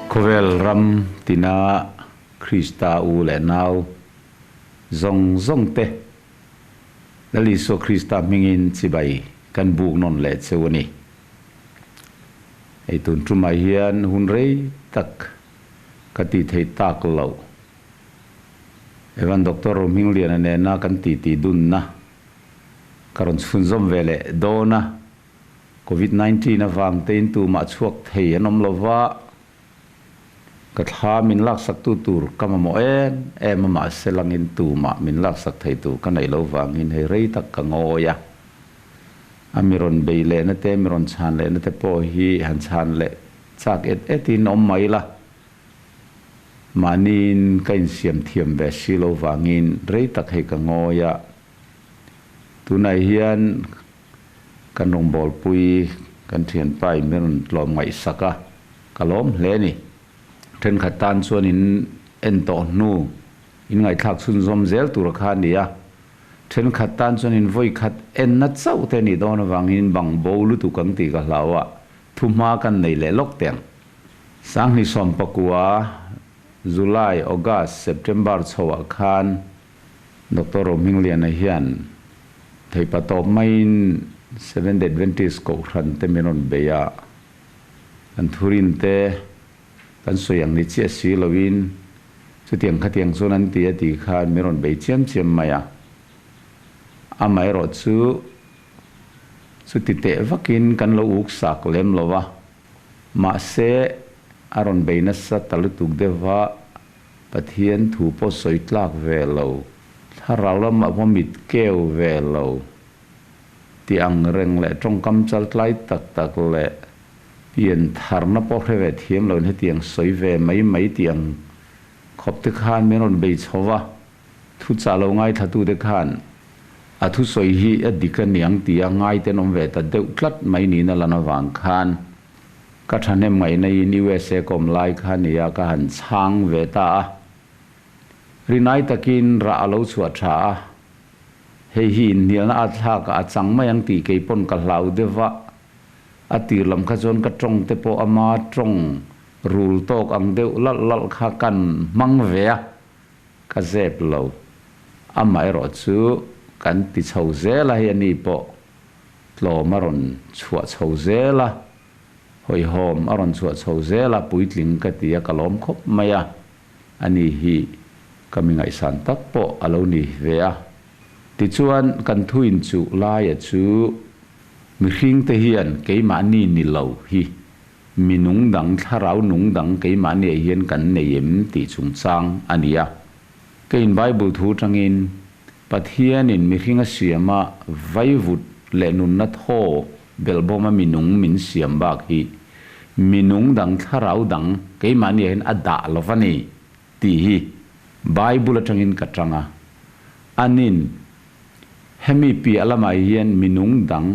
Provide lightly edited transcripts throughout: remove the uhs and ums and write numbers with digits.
Khawvel ram tina Krista u leh nau zawng zawng te Lal Isua Krista hmingin chibai kan buk nawn leh cheu a ni. Hei tun tumah hian hun rei tak ka tih theih tak loh. Evan Doctor Rohmingliana nena kan titi dunna ka rawn chhunzawm ve leh dawn a, Covid 19 avang tein tumah chhuak thei an awm lo va, ka thla min laksaktu tur ka mamawh em em a, mahse langin tumah min laksak thei tur ka neih lo vangin hei rei tak ka ngawi a, a mi rawn bei lehna te, mi rawn chhan lehna te pawh hi han chhan leh chak et etin awm mai la. Mahniin ka insiam thiam ve si lo vangin rei tak hei ka ngawi a, tunah hian kan rawngbawlpui kan thianpa in min rawn tlawm ngaihsak a, ka lawm hle a ni. Thenkhat tan chuan in en tawh hnu, in ngaihthlak chhunzawm zel tur kha a ni a, thenkhat tan chuan in vawi khat enna chauh te nih dawn avangin bang bo lutuk ang tih ka hlau a, thuhma kan nei leh lawk teh ang. 2019, July, August, September chhoah khan Doctor Rohmingliana hian theihpa tawp maiin Seventh Adventist Kohhran te min rawn bei a, kan thurin te kan sawi ang ni chiah si loin chutiang khatiang chuan an ti a tih khan min rawn bei chiam chiam mai a. Amaherawhchu chuti teh vakin kan lo uksak lem lo va. Mahse, a rawn bei nasa ta lutuk deuh va, Pathian thu pawh sawi tlak ve lo, thlarau lamah pawh mit keu ve lo tih ang reng leh tawngkam chaltlai tak tak leh pian tharna pawh hre ve thiam loin hetiang sawi ve mai mai tih ang khawp te khan min rawn bei chho va. Thuchah lo ngaithlatute khan a thusawi hi a dik a niang tia ngaiten awm ve ta deuh tlat mai niin a lan avang khan ka thahnem ngaihna-in USA ka awm lai kha nia ka han chhang ve ta a. Rinai takin rah a lo chhuah tha a, hei hi inhnialna a thlakah a chang mai ang tih kei pawn ka hlau deuh a, a tir lam kha chuan ka tawng te pawh ama tawng rul tawk ang deuh lalh lalh kha kan hmang ve a. Ka zep lo. Amaherawh chu kan ti chho zel a, hei ani pawh tlawm a rawn chhuah chho zel a, hawihhawm a rawn chhuah chho zel a, puitling ka ti a, ka lawm khawp mai a, ani hi ka mi ngaihsan tak pawh a lo ni ve a. Tichuan kan thu inchuh laia chu mihringte hian keimahni ni lo hi Mi nung dang, thlarau nung dang keimahniah hian kan nei em tih chungchang a ni a. Keiin Bible thu atangin Pathianin mihring a siama vaivut leh nunna thaw belhbawma mi nung min siam bak hi mi nung dang, thlarau dang keimahniah hian a dah lo va ni tih hi Bible atangin ka tang a. Anin hemi piah lamah hian mi nung dang,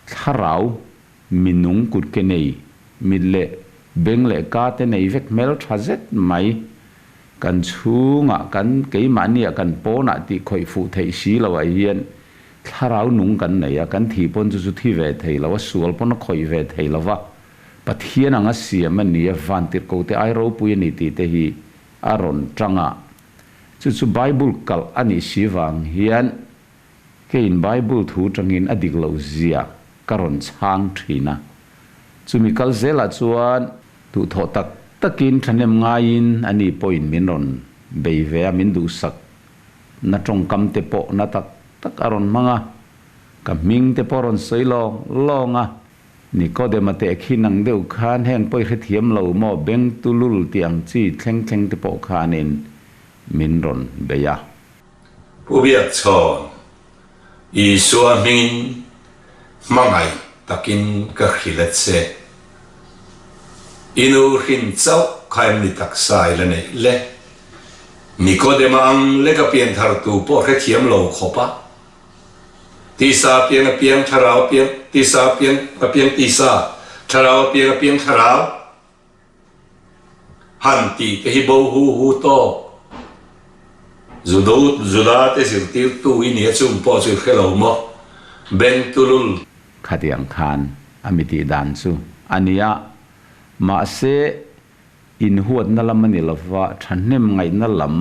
thlarau Mi nung kut ke nei, mit leh beng leh ka te nei vek hmel tha zet mai. Kan chhungah kan keimahniah kan pawnah tih khawih fuh theih si lo ah hian thlarau nung kan nei a, kan thih pawn chu chu thi ve thei lo a, sual pawn a khawih ve thei lo va, Pathian anga siam a ni a, vantirhko te ai ropui a ni tih te hi a rawn tang a. Chu chu Bible kalh a nih si vang hian Keiin Bible thu tangin a dik loh zia ka rawn chhang thin a. Chumi kal zelah chuan duhthawh tak takin thahnem ngaiin ani pawhin min rawn bei ve a, min duhsak na tawngkam te pawh na tak tak a rawn hmang a, ka hming te pawh a rawn sawi lawng lawng a. Nikodema teh khi nang deuh khan heng pawi hrethiam lo maw beng tulul tih ang chi thleng thleng te pawh khanin min rawn bei a. Pu Biakchhawn, Isua hmingin hmangaih takin ka hrilh a che. I nu hrin chauh kha em ni taksa i la neih le? Nikodema ang lek a pianthar tu pawh hrethiam lo khawp a. Tisa piang a piang thlarau piang, tisa piang a piang tisa, thlarau a piang a piang thlarau. Han tih te hi bo hu hu tawk. Judo Juda te zirtirtu i nia chung pawh chu i hre lo maw? Beng tulul. Khatiang khan a mi tih dan chu a nia. Mahse, Inhuatna lam a ni lova, thahnem ngaihna lam,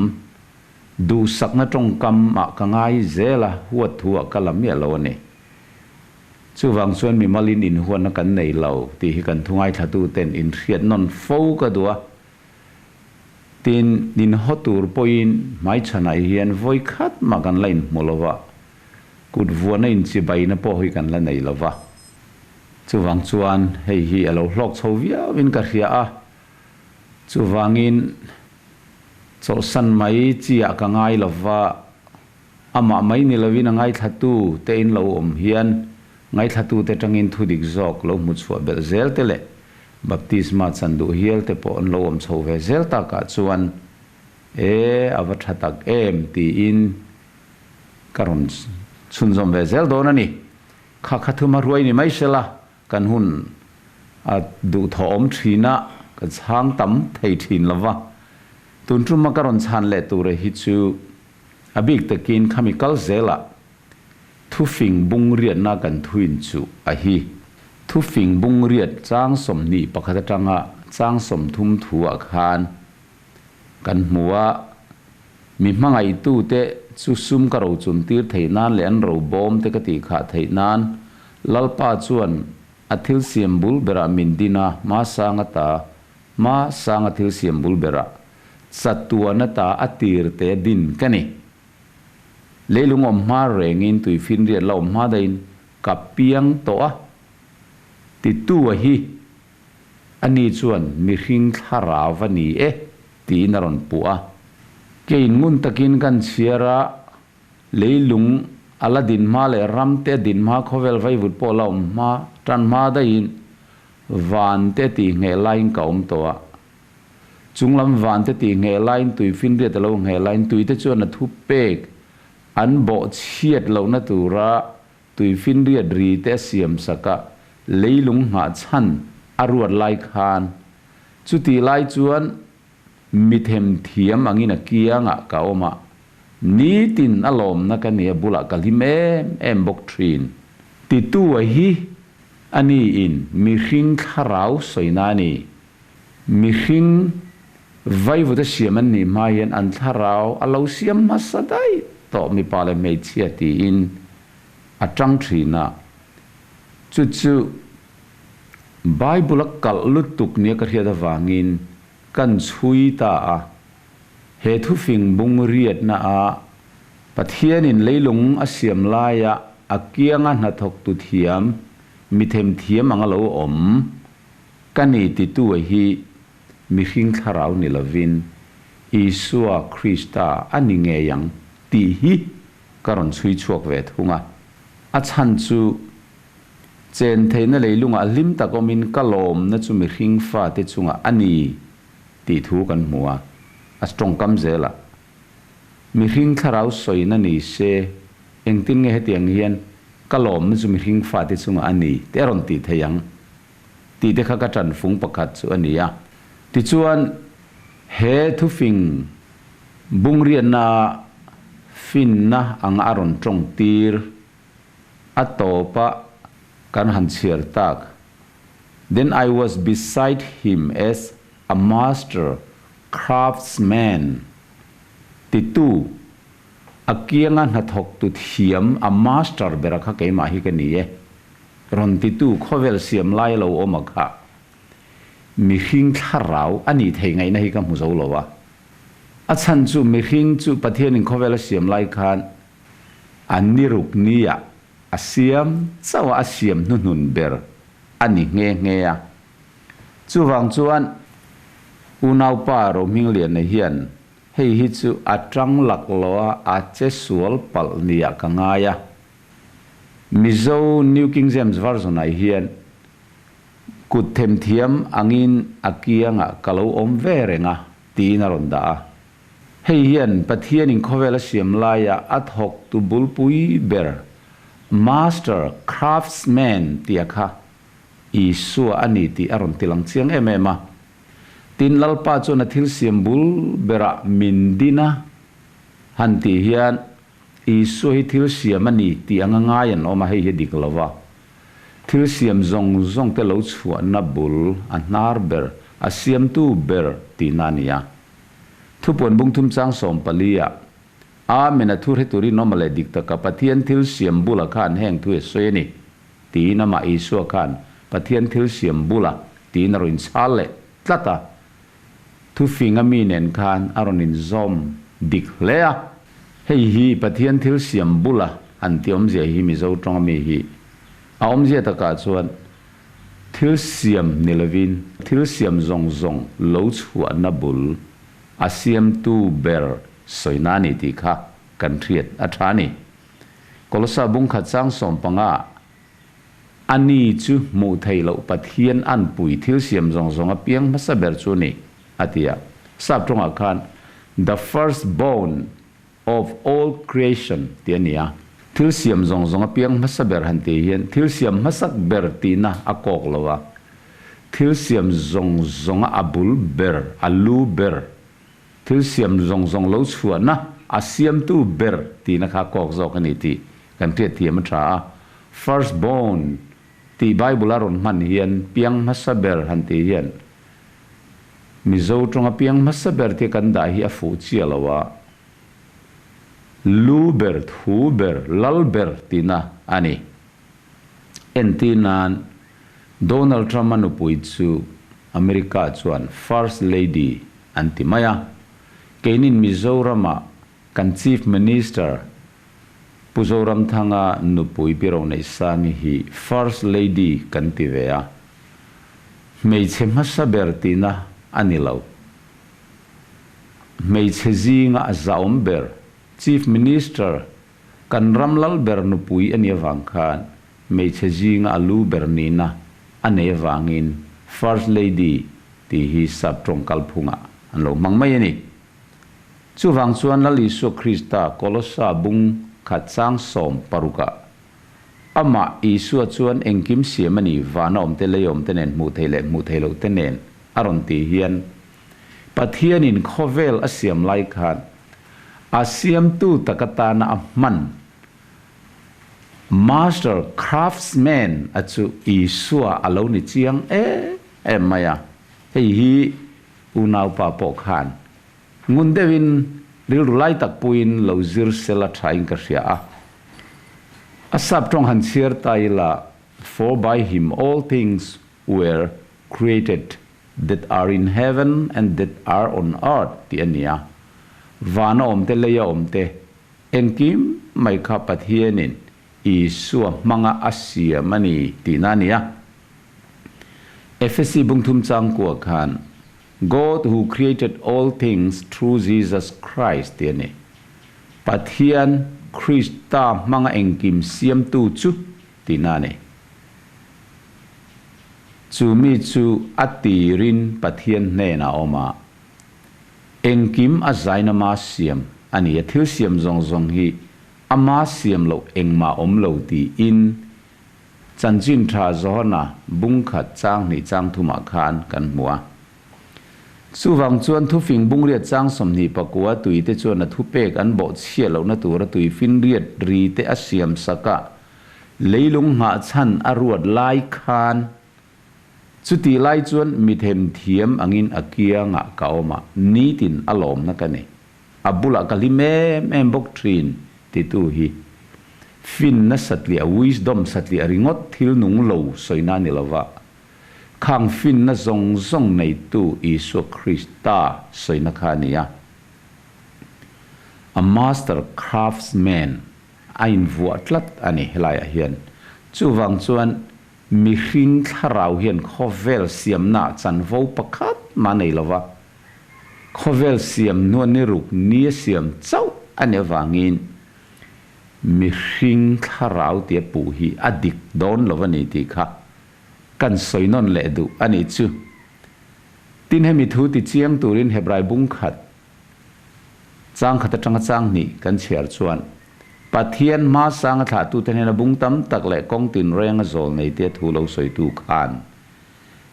duhsakna tawngkam ah ka ngai zel a, huat thu ah ka la miah lo a ni. Chuvang chuan mimalin inhuatna kan nei lo tih hi kan thu ngaithlatu ten inhriat nawn fo ka duh a. Tin, inhaw tur pawhin hmaichhanah hian vawi khat mah kan la inhmu lo va, kut vuahna inchibaina pawh hi kan la nei lo va. Chuvang chuan hei hi a lo hlawk chho viauin ka hria a, chuvangin chawlhsan mai chiah ka ngai lo va, amah mai ni lovin a ngaithlatu te in lo awm hian ngaithlatu te tangin thudik zawk lo hmu chhuah belh zel te leh baptisma chan duh hial te pawh an lo awm chho ve zel takah chuan e a va tha tak em tiin ka rawn chhunzawm ve zel dawn a ni. Kha kha thuma ruai ni mai sela kan hun a duhthawh awm thin a, ka chhang tam thei thin lo va. Tun tuma ka rawn chhan leh tura hi chu a bik takin khami kal zelah thufing bung riatna kan thuin chu a hi. Thufing bung riat chang 21 atanga chang 30 thu-ah khan kan hmu a. Mi hmangaihtute chu sum ka rochun tir theih nan leh an robawm te ka tih khah theih nan Lalpa chuan a thil siam bul berah min din a, hma sang ata, hma sang a thil siam bul berah chatuan ata a tir te din ka ni. Leilung awm hma rengin tuifinriat la awm hma daihin ka piang tawh a, titu a hi ani chuan mihring thlarau a ni e. Tiin a rawn puh a. Kein ngun takin kan chhiar a, leilung a la din hma leh ram te a din hma, khawvel vaivut pawh a la awm hma, tan hma daihin van te tih ngheh laiin ka awm tawh a. Chunglam van te tih ngheh laiin tuifinriat a lo ngheh laiin tuite chuan a thu pek an bawh chhiat lohna tura tuifinriat ri te a siam sak a, leilung nghah chhan a ruat lai khan Chutih lai chuan mi themthiam angin a kiangah ka awm a, nitin a lawmna ka nia bulah ka hlim em em bawk thin. Titua hi a niin mihring thlarau sawina a ni. Mihring vaivuta siam an nih hma hian an thlarau a lo siam hmasa daih tawh mipa leh hmeichhia tiin a tang thin a, chu chu Bible a kalh lutuk nia ka hriat avangin kan chhui ta a. He thufing bung riatna a Pathianin leilung a siam laia a kianga hnathawktu thiam, mi themthiam anga lo awm ka ni titu a hi mihring thlarau ni lovin Isua Krista a ni ngei ang tih hi ka rawn chhui chhuak ve thung a. A chhan chu Chen theihna leilungah hlim tak awmin ka lawmna chu mihring fate chungah a ni tih thu kan hmu a, a tawngkam zelah mihring thlarau sawina ni se engtin nge hetiang hian ka lawmna chu mihring fate chungah a ni tih a rawn tih thei ang tih te kha ka tanfung pakhat chu a ni a. Tichuan he thufing bungriatna finna anga a rawn tawng tir A tawpa kan han chhiar tak, Then I was beside him as a master craftsman titu, a kianga hnathawktu thiam, a master bera kha keimah hi ka ni e, rawn titu khawvel siam lai a lo awm a kha mihring thlarau a nih theih ngaihna hi ka hmu zo lo a. A chhan chu mihring chu Pathianin khawvel a siam lai khan A niruk nia a siam chauh a a siam hnuhnun ber a ni nghe nghe a. Chuvang chuan unaupa Rohmingliana hian hei hi chu a tang laklawh a a che sual palh nia ka ngai a. Mizo New King James Version-ah hian kut themthiam angin a kiangah ka lo awm ve reng a tiin a rawn dah a. Hei hian Pathianin khawvel a siam laia a thawktu bulpui ber Master Craftsman tia kha Isua a ni tih a rawn tilang chiang em em a. Tin, Lalpa chuan a thil siam bul berah min din a han tih hian Isua hi thil siam a ni tih anga ngai an awm a, hei hi a dik lo va. Thil siam zawng zawng te lo chhuahna bul a hnar ber A siamtu ber tihna a ni a. Thupuan bung thum chang 14 ah, Amen a thu hre turin awm a leh dik taka Pathian thil siam bula khan heng thu a sawi a ni tiin amah Isua khan Pathian thil siam bula tiin a rawn inchhal leh tlat a. Thufing a mi nen khan a rawn inzawm dik hle a. Hei hi Pathian thil siam bula an tih awmzia hi Mizo tawng a mi hi a awmzia takah chuan Thil siam ni lovin thil siam zawng zawng lo chhuahna bul a siamtu ber sawina a ni tih kha kan hriat a tha a ni. Kolosa bungkhat chang 15 A ni chu hmuh theih loh Pathian anpui thil siam zawng zawng a piang hmasa ber chu a ni, a ti a. Sap tawngah khan The first born of all creation tih a ni a, thil siam zawng zawng a piang hmasa ber han tih hian thil siam hmasak ber tihna a kawk lo a, thil siam zawng zawnga a bul ber, a lu ber, thil siam zawng zawng lo chhuahna a siamtu ber tihna kha a kawk zawk a ni tih kan hriat thiam a tha a. First born tih Bible a rawn hman hian piang hmasa ber han tih hian Mizo tawnga piang hmasa ber tia kan dah hi a fuh chiah lo a, lu ber, thu ber, lal ber tihna a ni. Entir nan, Donald Trump-a nupui chu America chuan First Lady an ti mai a, keinin Mizorama kan Chief Minister Pu Zoramthanga nupui Pi Roneihsangi hi First Lady kan ti ve a, hmeichhe hmasa ber tihna a ni lo. Hmeichhe zinga a zahawm ber Chief Minister kan ram lal ber nupui a nih avang khan hmeichhe zinga a lu ber nihna a nei avangin First Lady tih hi sap tawng kalphungah an lo hmang mai a ni. Chuvang chuan Lal Isua Krista Kolossa bung khat chang 16 ah Amah Isua chuan engkim siam a ni, vana awmte lei awmte nen hmuh theih leh hmuh theih loh te nen a rawn tih hian Pathianin khawvel a siam lai khan a siamtu tak atana a hman Master Craftsman a chu Isua a lo ni chiang em em mai a, hei hi Unaupa pawh khan ngun deuhin rilru lai tak puiin lo zir sela thain ka hria a. A sap tawng han chhiar ta ila, For by him all things were created that are in heaven and that are on earth tih a ni a. Vana awmte leia awmte engkim mai kha Pathianin Isua hmanga a siam a ni tihna a ni a. Efesi bungthum changkua khan God who created all things through Jesus Christ tih a ni. Pathian Krista hmanga engkim siamtu chu tihna a ni. Chu mi chu a tirin Pathian hnenah a awm a, engkim a zainama siam a ni. A thil siam zawng zawng hi ama siam loh engmah awm lo tiin Chanchin tha Johana bung khat chang hnih chang thumah khan kan hmu a. Chuvang chuan thufing bung riat chang 29 tuite chuan a thupek an bawh chhiah lohna tura tui finriat ri te a siam sak a, leilung nghah chhan a ruat lai khan chutih lai chuan mi themthiam angin a kiangah ka awm a, nitin a lawmna ka nei. A bulah ka hlim em em bawk thin titu hi finna satliah, wisdom satliah ringawt thil nung lo sawina a ni lova, khang finna zawng zawng neitu Isua Krista sawina kha a ni a. A master craftsman a invuah tlat a ni helaiah hian. Chuvang chuan mihring thlarau hian khawvel siamnaah chanvo pakhat mah nei lova, Khawvel siam hnuan ni ruk ni a siam chauh a nih avangin mihring thlarau tia puh hi a dik dawn lo a ni tih kha kan sawi nawn leh duh a nih chu. Tin hemi thu ti chiang turin Hebrai bung khat chang khat atanga chang hnih kan chhiar chuan Pathian hma sanga thlahtute hnena bung tam tak leh kawng tinreng a zawl nei tia thu lo sawitu khan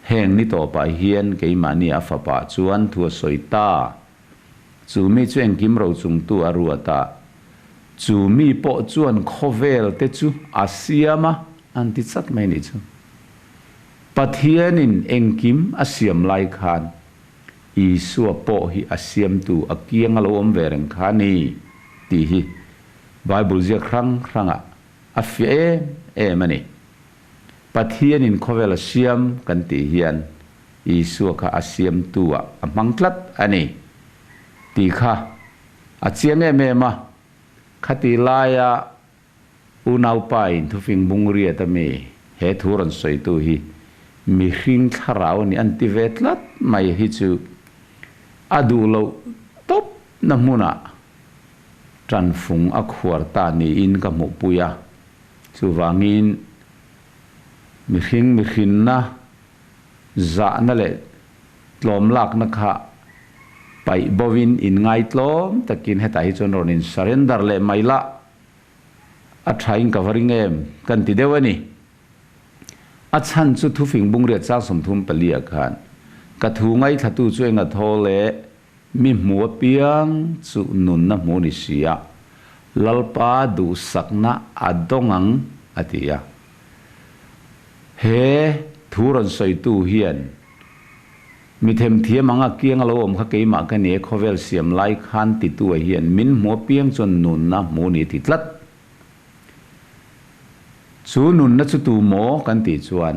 Heng ni tawpah hian keimahni a fapa chuan thu a sawi ta. Chu mi chu engkim rochungtu a ruat a, chu mi pawh chuan khawvel te chu a siam a, an ti chat mai nih chu. Pathianin engkim a siam lai khan Isua pawh hi a siamtu a kiang a lo awm ve reng kha a ni tih hi Bible ziak hrang hrangah a fiah em em a ni. Pathianin khawvel a siam kan tih hian Isua kha a siamtu ah a hmang tlat a ni tih kha a chiang em em a. Khati laia unaupa in thufing bung riat a mi he thu rawn sawitu hi mihring thlarau a ni an ti ve tlat mai hi chu a duh loh tawp na hmunah tanfung a khuar ta niin ka hmuhpui a. Chuvangin mihring mihrinna zahna leh tlawmlakna kha paih bovin inngaitlawm takin hetah hi chuan rawn in surrender leh mai la a thain ka va ring em kan ti deuh a ni. A chhan chu thufing bungriat chang 34 ah khan ka thu ngaithlatu chu enga thaw leh mi hmu apiang chu nunna hmu ni si a, Lalpa duhsakna a dawng ang a ti a. He thu rawn sawitu hian mi themthiam anga kiang a lo awm kha keimah ka ni e, khawvel siam lai khan titua hian min hmu apiang chuan nunna hmu ni ti tlat. Chu nunna chu tu maw kan tih chuan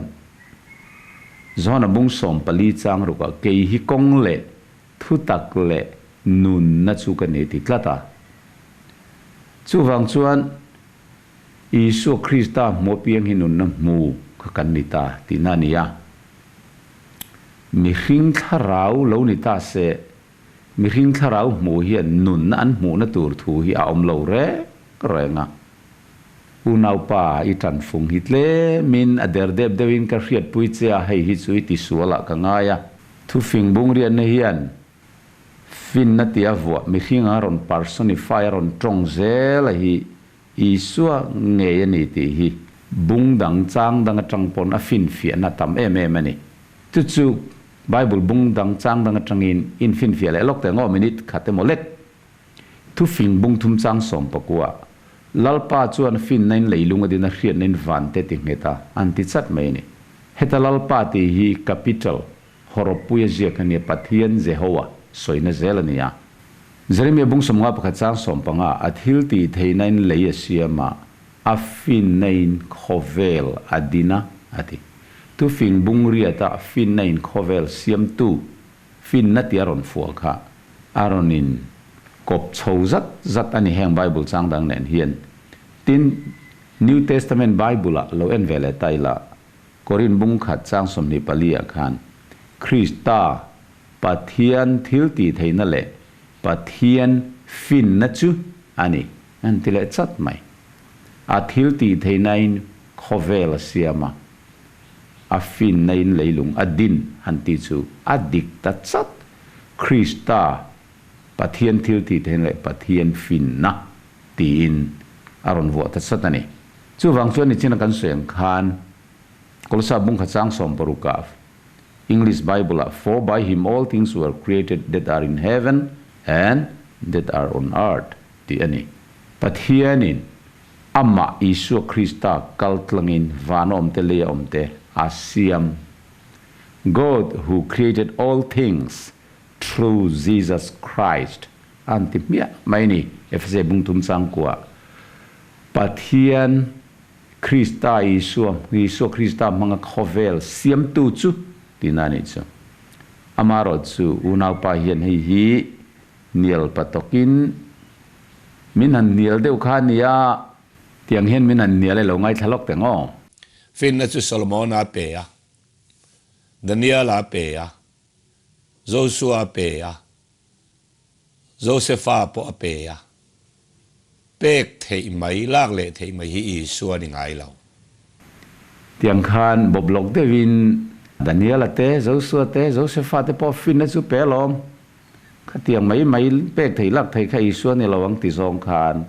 John-a bung 14 chang rukah kei hi kawng leh thutak leh nunna chu ka ni ti tlat a. Chuvang chuan Isua Krista hmu apiang hi nunna hmu kha kan ni ta tihna a ni a. Mihring thlarau lo ni ta se, mihring thlarau hmu hian nunna an hmuhna tur thu hi a awm lo reng reng a. Unaupa i tanfung hi tlemin a der dep deuhin ka hriatpui che a, hei hi chu i tisualah ka ngai a. Thufing bungriatna hian finna tia vuah mihringa rawn personify a rawn tawng zel a hi Isua ngei a ni tih hi bung dang chang dang atang pawn a finfiahna a tam em em a ni. Chu chu Bible bung dang chang dang atangin infinfiah leh lawk teh ngaw minute khat emaw lek. Thufing bung thum chang 19 Lalpa chuan finna in leilung a din a hriatna in van te ti nghet a an ti chat mai a ni. Heta Lalpa tih hi capital Hawrawppuia ziak a nia, Pathian Jehowa sawina zel a ni a. Jeremia bung 51 chang 15, A thil tih theihna in lei a siam a, a finna in khawvel a din a, a ti. Thufing bung riata finna in khawvel siamtu finna tih a rawn fuah kha a rawn in kawp chho zat zat a ni heng Bible chang dang nen hian. Tin, New Testament Bible-ah lo en ve leh ta ila, Korin bung khat chang 24 ah khan Krista Pathian thil tih theihna leh Pathian finna chu a ni an ti leh chat mai. A thil tih theihnain khawvel a siam a, a finnain leilung a din han tih chu a dik ta chat. Krista Pathian thil tih theihna leh Pathian finna tiin a rawn vuah ta chat a ni. Chuvang chuan nichina kan sawi ang khan Kolosa bung kha chang 60 ah English Bible ah For by him all things were created that are in heaven and that are on earth tih a ni. Pathianin amah Isua Krista kal tlangin van awmte lei a awmte a siam. God who created all things through Jesus Christ an ti hmiah mai ni Efese bung thum chang kuah. Pathian Krista Isua, Isua Krista hmanga khawvel siamtu chu tihna a nih chu. Amaherawh chu unaupa hian hei hi nial patawkin min han nial deuh kha a nia, tiang hian min han nial e lo ngaithla lawk teh ngaw. Finna chu Solomona a pe a, Daniela a pe a, Josua a pe a, Josefa pawh a pe a, pek theih mai, lak leh theih mai hi Isua a ni ngai lo. Tiang khan bawplawk deuhin Daniela te, Josua te, Josefa te pawh finna chu pe alawm. Khatiang mai mai pek theih lak theih kha Isua a ni lo ang ti zawng khan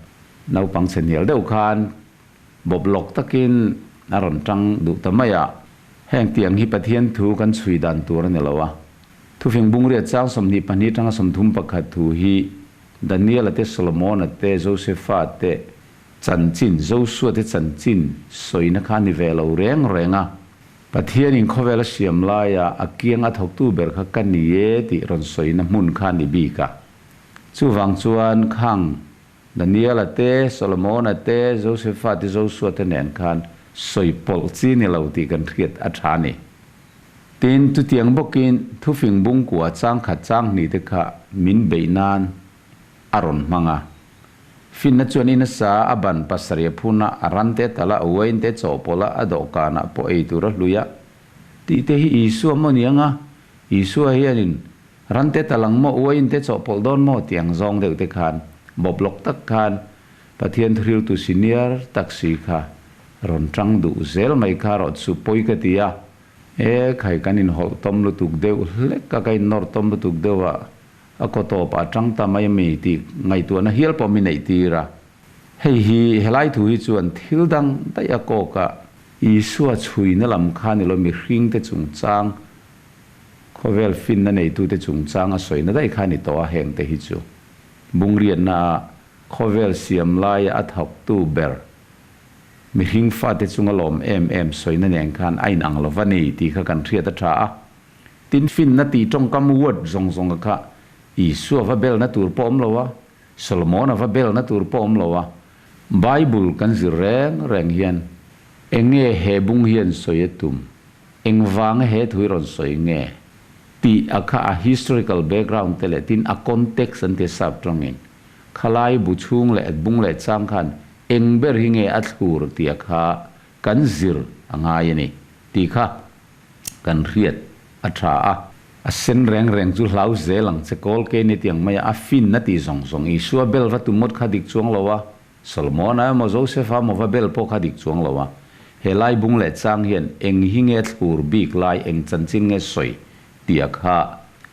naupang chhe hnial deuh khan bawplawk takin a rawn tang duh ta mai a. Heng tiang hi Pathian thu kan chhui dan tur a ni lo a. Thufing bungriat chang 22 tanga 31 thu hi Daniela te, Solomona te, Josefa te chanchin, Josua te chanchin sawina kha a ni ve lo reng reng a. Pathianin khawvel a siam laia a kiang a thawktu ber kha ka ni e tih rawn sawina hmun kha a ni bik a. Chuvang chuan khang Daniela te, Solomona te, Josefa te, Josua te nen khan sawi pawlh chi ni lo tih kan hriat a tha a ni. Tin, chutiang bawkin thufing bungkua changkhat changhnih te kha min beih nan a rawn hmang a. Finna chuan in a sa a ban pasarih a phun a, a ran te tal a, a uain te chawhpawlh a, a dawhkanah pawh ei tur a hlui a. Tih te hi Isua maw ni ang a? Isua hianin ran te tal ang maw, uain te chawhpawlh dawn maw tih ang zawng deuh te khan bawplawk tak khan Pathian thuhriltu senior tak si kha rawn tang duh zel mai kha rawh chu pawi ka ti a. E khai kan inhawlh tawm lutuk deuh hlek a, ka innawr tawm lutuk deuh a, A kaw tawp a tang ta mai ami tih ngaihtuahna hial pawh mi neih tir a. Hei hi helai thu hi chuan thil dang daih a kawk a, Isua chhuina lam kha ni lo mihringte chungchang, khawvel finna neitute chungchang a sawina daih kha ni tawh a hengte hi chu bungriatna a khawvel siam laia a thawktu ber mihring fate chunga lawm em em sawina nen khan a inang lo va ni tih kha kan hriat a tha a. Tin, finna tih tawngkam word zawng zawnga kha Isua va belna tur pawh awm lo a, Solomona va belna tur pawh awm lo a, Bible kan zir reng reng hian enge he bung hian sawi a tum, engvanga he thu hi rawn sawi nge tih a kha a historical background te leh tin a context an ti a sap tawngin khalai bu chhung leh bung leh chang khan eng ber hi nge a thlur tih a kha kan zir a ngai a ni tih kha Kan hriat a tha a. A sen reng reng chu hlau zel ang che kawl ke ni tiang mai a, a fin na tih zawng zawng Isua bel va tu mawt kha dik chuang lo a, Solomona emaw Josepha emaw va bel pawh kha dik chuang lo a. He lai bung leh chang hian eng hi nge thlur bik lai eng chanchin nge sawi tih a kha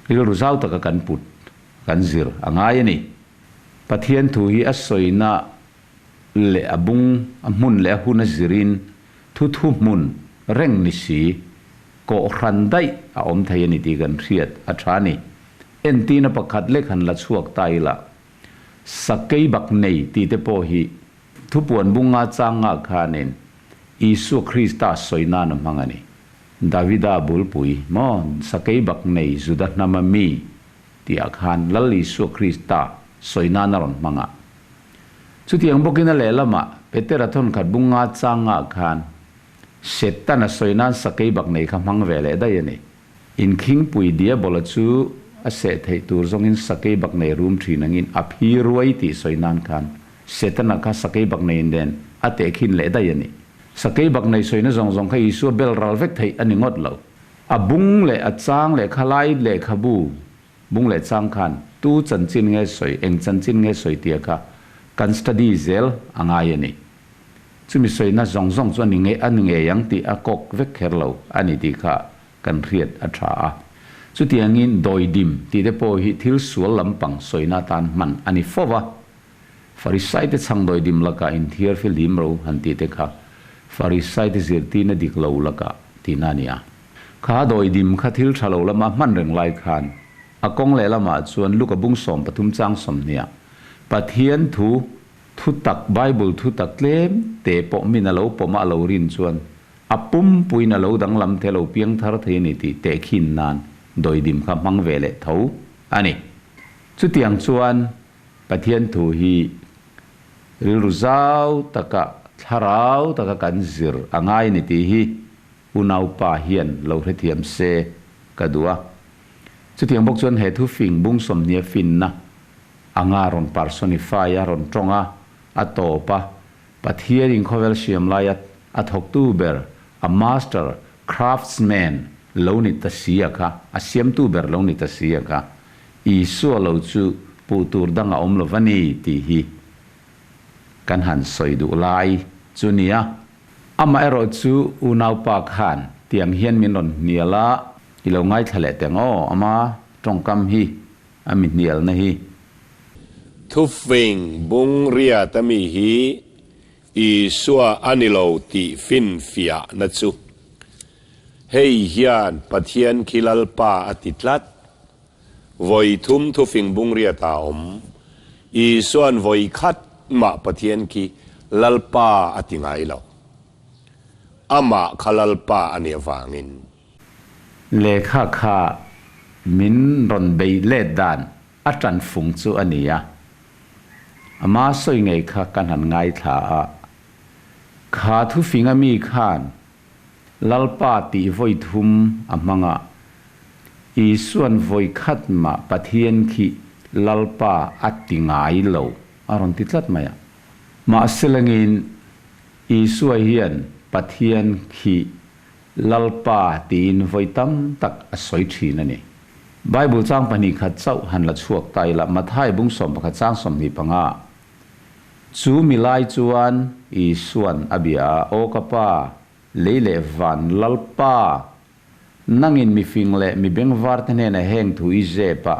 rilru zau taka kan put kan zir a ngai a ni. Pathian thu hi a sawina leh a bung a hmun leh a hun a zirin Thu thu hmun reng ni si, kawhhran daih a awm thei a ni tih kan hriat a tha a ni. Entina pakhat lek han la chhuak ta ila, Sakei bak nei tih te pawh hi thupuan bunga changa khanin Isua Krista sawi nan a hmang a ni. Davida bulpui maw sakei bak nei Juda hnama mi tihah khan Lal Isua Krista sawi nan a rawn hmang a. Chutiang bawkin a lehlamah Petera thawnkhat bunga changah khan Setan a sawi nan sakei bak nei kha hmang ve leh daih a ni. Inkhingpui Diabola chu a seh theih tur zawngin sakei bak nei rum thin angin a phi ruai tih sawi nan khan Setana kha sakei bak neiin nen a tehkhin leh daih a ni. Sakei bak nei sawina zawng zawng kha Isua bel ral vek theih a ni ngawt lo. A bung leh a chang leh khalai lehkhabu Bung leh chang khan tu chanchin nge sawi, eng chanchin nge sawi tia kha kan study zel a ngai a ni. Chumi sawina zawng zawng chu a ni nge a ni ngei ang tih a kawk vek kher lo a ni tih kha kan hriat a tha a. Chutiangin dawidim tih te pawh hi thil sual lampang sawina atan hman a ni fo va. Farisai te chhang dawidim lakah inthiar fihlim ro han tih te kha Farisai te zirtirna dik lo lakah tihna a ni a. Kha dawidim kha thil tha lo lama hman reng lai khan a kawng leh lamah chuan Luka bung 13 chang 20 ah Pathian thu thu tak Bible thu tak tlem te pawh min a lo pawm a a lo rin chuan a pumpuiin a lo danglam thei a lo piang thar thei a ni tih tehkhin nan dawidim kha hmang ve leh tho a ni. Chutiang chuan Pathian thu hi rilru zau taka thlarau taka kan zir a ngai a ni tih hi Unaupa hian lo hrethiam se ka duh a. Chutiang bawk chuan he thufing bung 20 a finna anga rawn personify a, rawn tawng a, a tawp a, Pathianin khawvel siam laia a thawktu ber, a master craftsman lo ni ta si a kha, a siamtu ber lo ni ta si a kha, Isua lo chu puh tur dang a awm lo va ni tih hi kan han sawi duh lai chu nia. Amaherawh chu unaupa khan tiang hian min rawn hnial a, i lo ngaithla leh teng aw, ama tawngkam hi, a mi hnialna hi. Thufing bung riat a mi hi Isua a ni lo tih finfiahna chu hei hian Pathian khi Lalpa a ti tlat. Vawi thum thufing bung riat ah a awm. Isua'n vawi khat mah Pathian khi Lalpa a ti ngai lo. Amah kha Lalpa a nih avangin. Lehkha kha min rawn bei let dan a ṭan fung chu a ni a. Ama sawi ngei kha kan han ngaithla a. Kha thufinga mi khan Lalpa tih vawi thum a hmang a, Isua'n vawi khat mah Pathian khi Lalpa a ti ngai lo a rawn ti tlat mai a. Mahselangin Isua hian Pathian khi Lalpa tiin vawi tam tak a sawi thin a ni. Bible chang 2 khat chauh han la chhuak ta ila, Mathai bung 11 chang 25. Chu mi lai chuan Isua'n a bia a, Aw ka Pa, lei leh van Lalpa, nangin mi fing leh mi bengvar te hnena heng thu i zep a,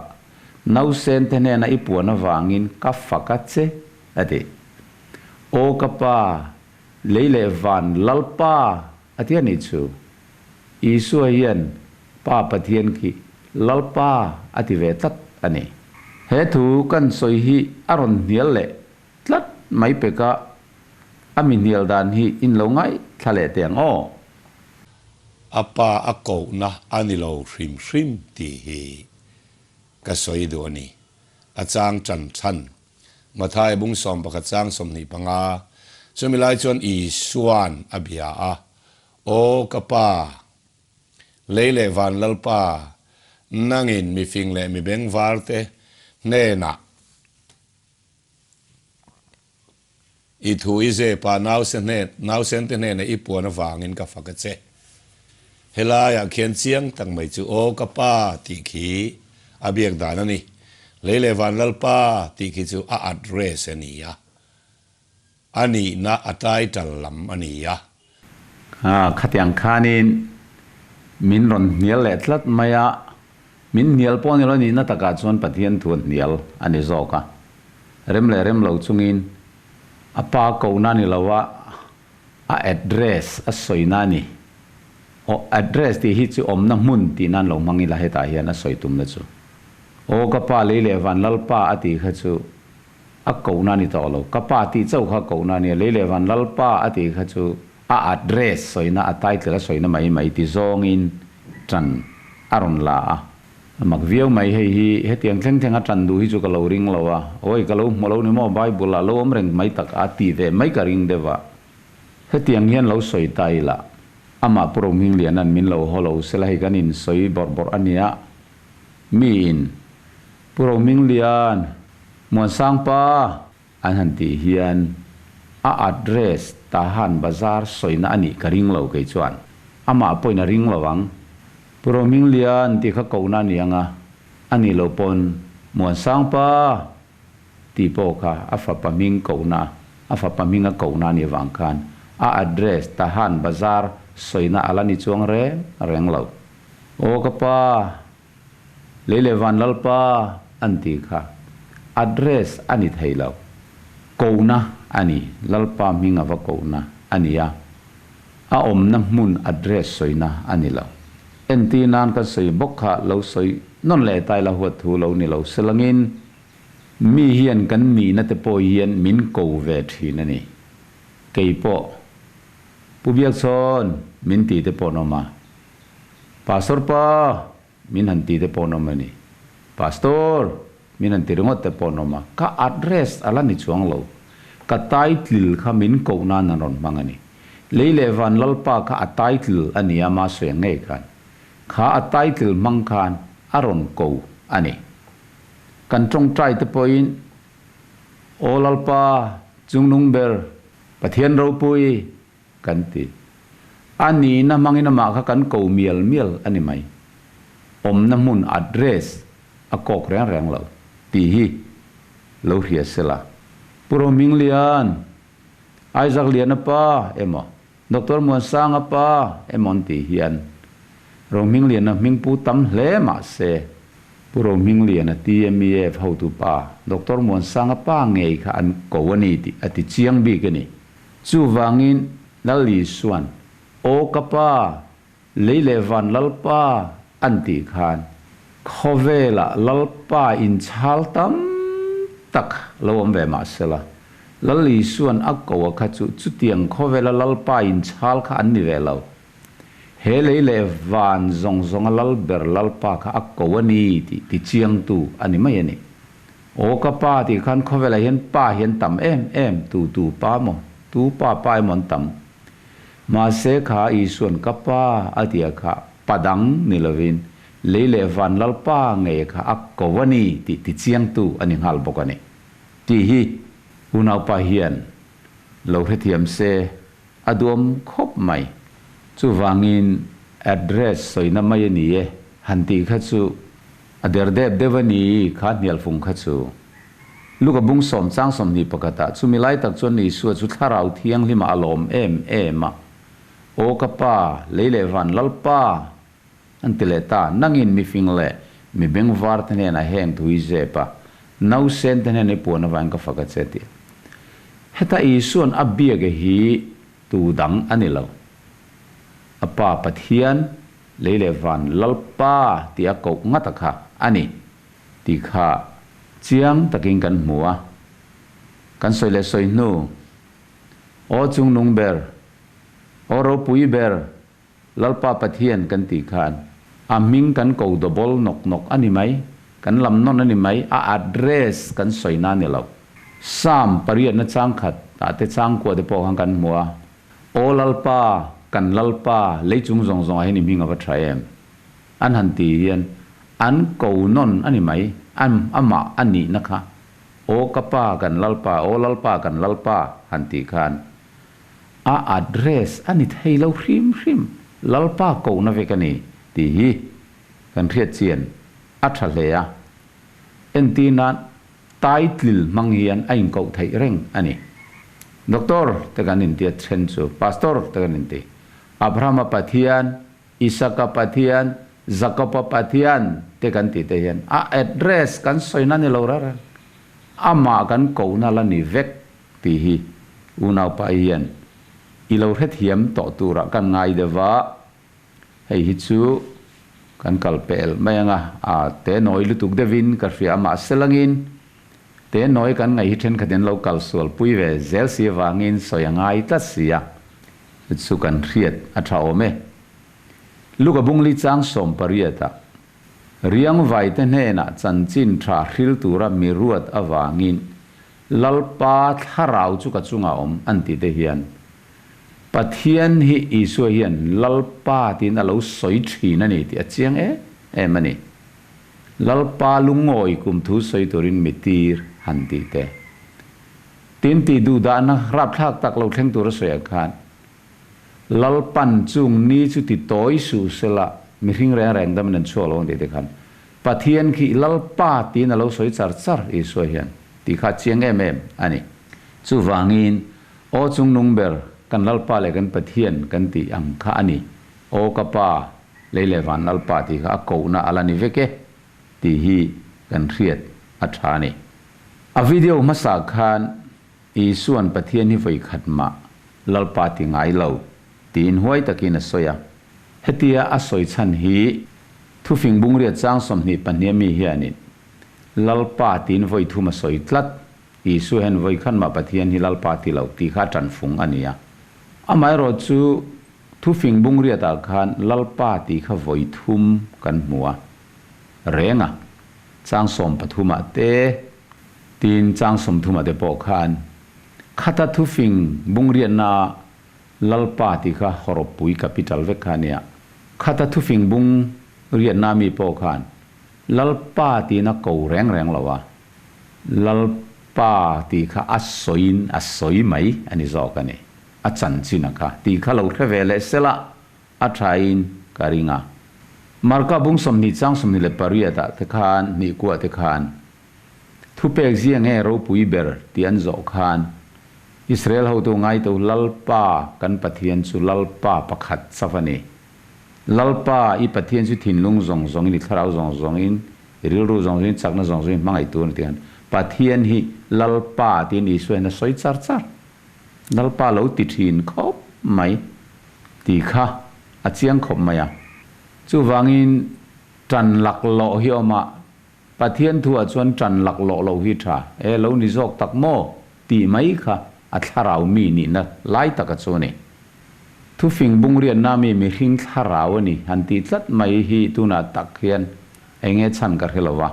nausen te hnena i puan avangin ka fak a che, a ti. Aw ka Pa, lei leh van Lalpa, a ti a nih chu. Isua hian Pa Pathian khi Lalpa a ti ve tlat a ni. He thu kan sawi hi a rawn hnial leh tlat mai pek a, a mi hnial dan hi in lo ngaihthla leh teh ang aw. A pa a kohna a ni lo hrim hrim tih hi ka sawi duh a ni. A chang tan chhan Mathai bung 11 chang 25, chumi lai chuan Isua'n a bia a, Aw ka Pa, lei leh van Lalpa, nangin mi fing leh mi bengvarte hnenah i thu i zepa nausente hnenah i puan avangin ka fak a che. Helaiah khian chiang tak mai chu Aw ka Pa tih khi a biak dan a ni. Lei leh van Lalpa tih khi chu a address a ni a, a nihna a title lam a ni a. Khatiang khanin min rawn hnial leh tlat mai a, min hnial pawh ni lo nihna takah chuan Pathian thu a hnial a ni zawk a. Rem leh rem lo chungin a pa kohna ni lo a, A address a sawina a ni. Aw, address tih hi chu awmna hmun tih nan lo hmang ila hetah hian a sawi tumna chu. Aw ka pa lei leh van Lalpa a tih kha chu a kohna a ni tawh lo. Ka pa tih chauh kha a kohna a nia, lei leh van Lalpa a tih kha chu a address sawina, a title a sawina mai mai ti zawngin tan a rawn la a. A mak viau mai hei hi, hetiang thleng thleng a tan duh hi chu ka lo ring lo a, awi ka lo hmu lo ni maw Bible ah lo awm reng mai tak a ti ve mai ka ring deuh a, hetiang hian lo sawi ta ila, amah Pu Rohmingliana'n min lo haw lo sela hei kan in sawi bawrh bawrh a nia, miin Pu Rohminglian, Muansangpa! An han tih hian a address Tahan Bazar sawina a nih ka ring lo kei chuan. Amah pawhin a ring lo ang. Pu Rohminglian tih kha kohna a ni ang a, a nih loh pawn Muansangpa tih pawh kha a fapa hming kohna, a fapa hming a kohna a nih avang khan a address Tahan Bazar sawina a la ni chuang reng reng lo. Aw ka pa! Lei leh van Lalpa an tih kha address a ni thei lo. Kohna a ni, Lalpa hming a va kohna a ni a, a awmna hmun address sawina a ni lo. Entir nan kan sawi bawk kha lo sawi nawn leh ta ila huat thu lo ni lo selangin mi hian kan nihna te pawh hian min ko ve thin a ni. Kei pawh Pu Biakchhawn min tih te pawh an awm a. Pastor pa, min han ti te pawh an awm a ni. Pastor, min han ti ringawt te pawh an awm a. Ka address a la ni chuang lo. Ka title kha min koh nan an rawn hmang a ni. Lei leh van Lalpa kha a title a ni a, mah sawi ang ngei khan. Kha a title hmang khan a rawn ko a ni. Kan tawngtai te pawhin, Aw Lalpa, Chungnung ber, Pathian ropui, Kan ti. A nihna hmangin amah kha kan ko mial mial a ni mai. Awmna hmun, address, a kawk reng reng lo tih hi lo hria sela. Pu Rohminglian, Isaac Liana pa emaw, Doctor Muansanga pa emaw an tih hian Rohmingliana hming pu tam hle mah se, Pu Rohmingliana TMEF hotu pa, Doctor Muansanga pa ngei kha an ko a ni tih a ti chiang bik a ni. Chuvangin Lal Isua'n, Aw ka Pa, lei leh van Lalpa an tih khan, khawvelah Lalpa inchhal tam tak lo awm ve mah sela, Lal Isua'n a ko a kha chu chutiang khawvela Lalpa inchhal kha an ni ve lo. He lei leh van zawng zawnga Lal ber Lalpa kha a ko a ni tih tichiangtu a ni mai a ni. Aw ka pa tih khan khawvelah hian pa hi an tam em em, tu tu pa maw, tu pa pa emaw an tam. Mahse kha Isua'n ka pa a tia kha pa dang ni lovin lei leh van Lalpa ngei kha a ko a ni tih tichiangtu a ni nghal bawk a ni. Tih hi unaupa hian lo hrethiam se a duam khawp mai. Chuvangin address sawina mai a ni e han tih kha chu a der dep deuh a ni kha hnialfung kha chu. Luka bung sawm chang 21 ah chumi lai tak chuan Isua chu Thlarau Thianghlimah a lawm em em a, Aw ka Pa, lei leh van Lalpa! An ti leh ta, Nangin mifing leh mi bengvar te hnenah heng thu i zep a, nausen te hnena i puan avangin ka fak a che tih. Heta Isua'n a biak hi tu dang a ni lo. A Pa Pathian, lei leh van Lalpa tih a koh ngat a kha a ni tih kha chiang takin kan hmu a. Kan sawi leh sawi hnu, Aw chungnung ber, aw ropui ber, Lalpa Pathian kan tih khan a hming kan ko double nawk nawk a ni mai, kan lam nawn a ni mai, a address kan sawi na a ni lo. Psalm pariatna chang khat ah te chang kua te pawh khan kan hmu a, Aw Lalpa, kan Lalpa, lei chung zawng zawng ah hian i hming a va tha em? An han ti hian an ko nawn a ni mai, amah a nihna kha Aw ka Pa kan Lalpa, Aw Lalpa kan Lalpa han tih khan A address a ni thei lo hrim hrim, Lalpa kohna vek a ni tih hi kan hriat chian a tha hle a. Entir nan title hmang hian a inkoh theih reng a ni. Doctor te kan inti a then chu Pastor te kan inti. Abrahama Pathian, Isaka Pathian, Jakopa Pathian te kan tih te hian a address kan sawina ni lo reng reng. Amah kan kohna la ni vek tih hi unaupa hian i lo hrethiam tawh turah kan ngai deuh va, hei hi chu kan kal pel mai ang a, a te nawi lutuk deuhin ka hria a, mahse langin te nawi kan ngaih hi thenkhat in lo kal sual pui ve zel si avangin sawi a ngai tlat si a, chu kan hriat a tha awm e. Luka bungli chang 18 ah Riangvaite hnenah chanchin tha hril tura mi ruat avangin Lalpa thlarau chu ka chungah awm an tih te hian Pathian hi Isua hian Lalpa tiin a lo sawi thin a ni tih a chiang em em a ni. Lalpa lungawi kum thu sawi turin mi tir han tih te. Tin tih duhdahna rapthlak tak lo thleng tura sawiah khan Lalpan chung ni chu ti tawi suh sela, mihring reng reng damin an chhuak lo ang tih te khan Pathian khi Lalpa tiin a lo sawi char char Isua hian tih kha a chiang em em a ni. Chuvangin, Aw chungnung ber, kan Lalpa leh kan Pathian kan tih ang kha a ni. Aw ka Pa, lei leh van Lalpa tih kha a kohna a la ni vek e tih hi kan hriat a tha a ni. A video hmasa khan Isua'n Pathian hi vawi khat mah Lalpa ti ngai lo tiin huai takin a sawi a. Hetia a sawi chhan hi thufing bungriat chang 22 mi hianin Lalpa tiin vawi thum a sawi tlat. Isua hian vawi khat mah Pathian hi Lalpa ti lo tih kha a tanfung a ni a. Amaherawh chu thufing bungriatah khan Lalpa tih kha vawi thum kan hmu a reng a, chang 13 ah te, Tin, chang 30 ah te pawh khan khata thufing bungriatna Lalpa tih kha hawrawppui capital vek kha a nia. Khata thufing bungriatna mi pawh khan Lalpa tiin a ko reng reng lo a, Lalpa tih kha a sawiin a sawi mai a ni zawk a ni. A chanchin a kha tih kha lo hre ve leh sela a thain ka ring a. Marka bung 20 chang 28 ah te khan hnih kuah te khan Thupek zia nge ropui ber tih an zawh khan, Israel hotu ngaitu Lalpa kan Pathian chu Lalpa pakhat chauh a ni. Lalpa i Pathian chu thinlung zawng zawngin, i thlarau zawng zawngin, i rilru zawng zawngin, chakna zawng zawngin hmangaihtu a ni tih khan Pathian hi Lalpa tiin Isua hian a sawi char char. Lalpa lo ti thin khawp mai tih kha a chiang khawp mai a. Chuvangin tan laklawh hi awm a, Pathian thuah chuan ṭan laklawh lo hi ṭha e lo ni zawk tak maw? tih mai kha a thlarau mi nihna lai taka chu a ni. Thufing bungriatna mi mihring thlarau a ni han tih tlat mai hi tunah tak hian eng nge chhan ka hre lo va.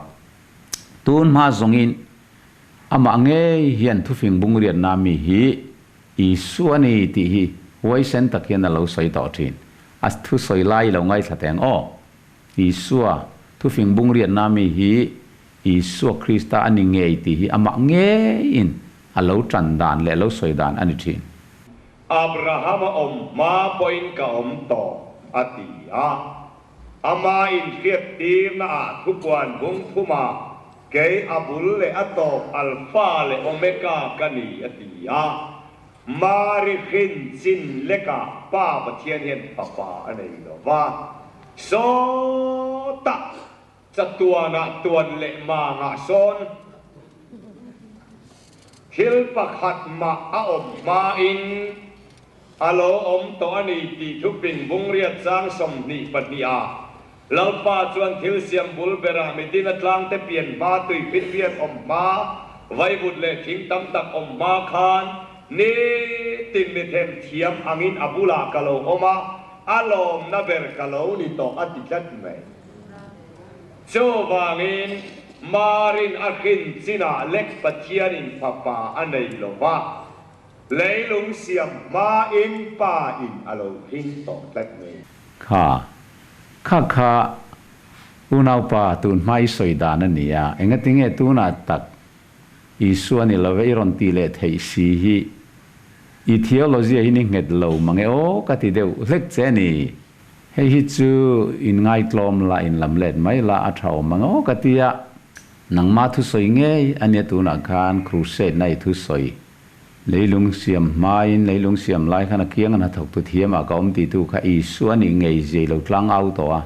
Tun hma zawngin amah ngei hian thufing bungriatna mi hi Isua a ni tih hi huaisen tak hian a lo sawi tawh thin. A thusawi lai i lo ngaithla teng aw. Isua, thufing bungriatna mi hi Isua Krista a ni ngei tih hi amah ngeiin a lo tan dan leh a lo sawi dan a ni thin. Abrahama awm hma pawhin ka awm tawh, a ti a. Ama inhriattirnaah thupuan bung thumah kei a bul leh a tawp Alpha leh Omega ka ni, a ti a. Mari hrin chin lekah Pa Pathian hian fapa a nei lo va, sawtah chatuanah tuan leh mangah sawn thil pakhat mah a awm hmain a lo awm tawh a ni tih thupin bungriat chang 22 ah Lalpa chuan thil siam bul berah mitin a tlangte pian hma tuifinriat awm hma, vaivut leh thing tam tak awm hma khan nitin mi them thiam angin a bulah ka lo awm a, a lawmna ber ka lo ni tawh a ti tlat mai. Chuvangin Marin a hrin chinah lek Pathianin fapa a nei lo va, Leilung siam hmain Pa in a lo hring tawh tlat mai. Kha. Kha kha unaupa tun hma i sawi dan a ni a, engatinge tunah tak Isua ni love i rawn tih leh theih si hi i theology hi ni nghet lo mange aw ka ti deuh hlek che a ni. Hei hi chu in ngaitlawm la in lam let mai la a tha awm mange aw ka ti a, nangma thusawi ngei a nia tunah khan crusade na i thusawi Leilung siam hmain leilung siam lai khan a kiang a hnathawktu thiamah ka awm titu kha Isua a nih ngei zia i lo tlang au tawh a.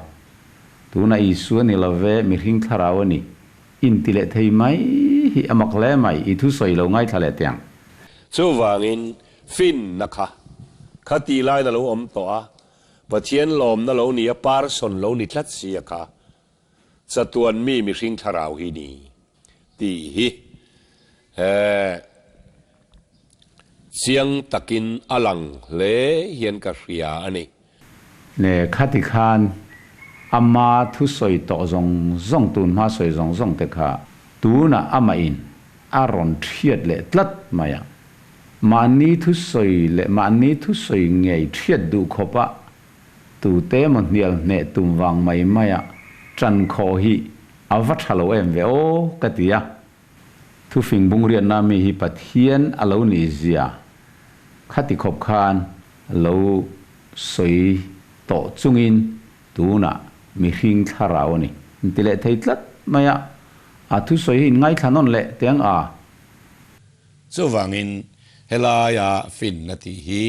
Tunah Isua ni lo ve, mihring thlarau a ni. Inti leh thei mai hi a mak hle mai, i thusawi lo ngaithla leh teh ang. Chuvangin finna kha kha tih laiin a lo awm tawh a, Pathian lawmna lo ni a, person lo ni tlat si a kha chatuan mi mihring thlarau hi ni tih hi he chiang takin a lang hle hian ka hria a ni. Le khati khan ama thusawi tawh zawng zawng tun hma sawi zawng zawng te kha tunah amah in a rawn thiat leh tlat mai a. Mahni thusawi leh mahni thusawi ngei thiat duh khawp a Tute emaw hnial hneh tum vang mai maia ṭan khawh hi a va ṭha lo em ve aw ka ti a. Thufing bungriatna mi hi Pathian a lo nih zia khati khawp khan lo sawi tawh chungin tunah mihring thlarau a ni inti leh thei tlat mai a, a thusawi hi inngaithla nawn leh teh ang a. Chuvangin helaia finna tih hi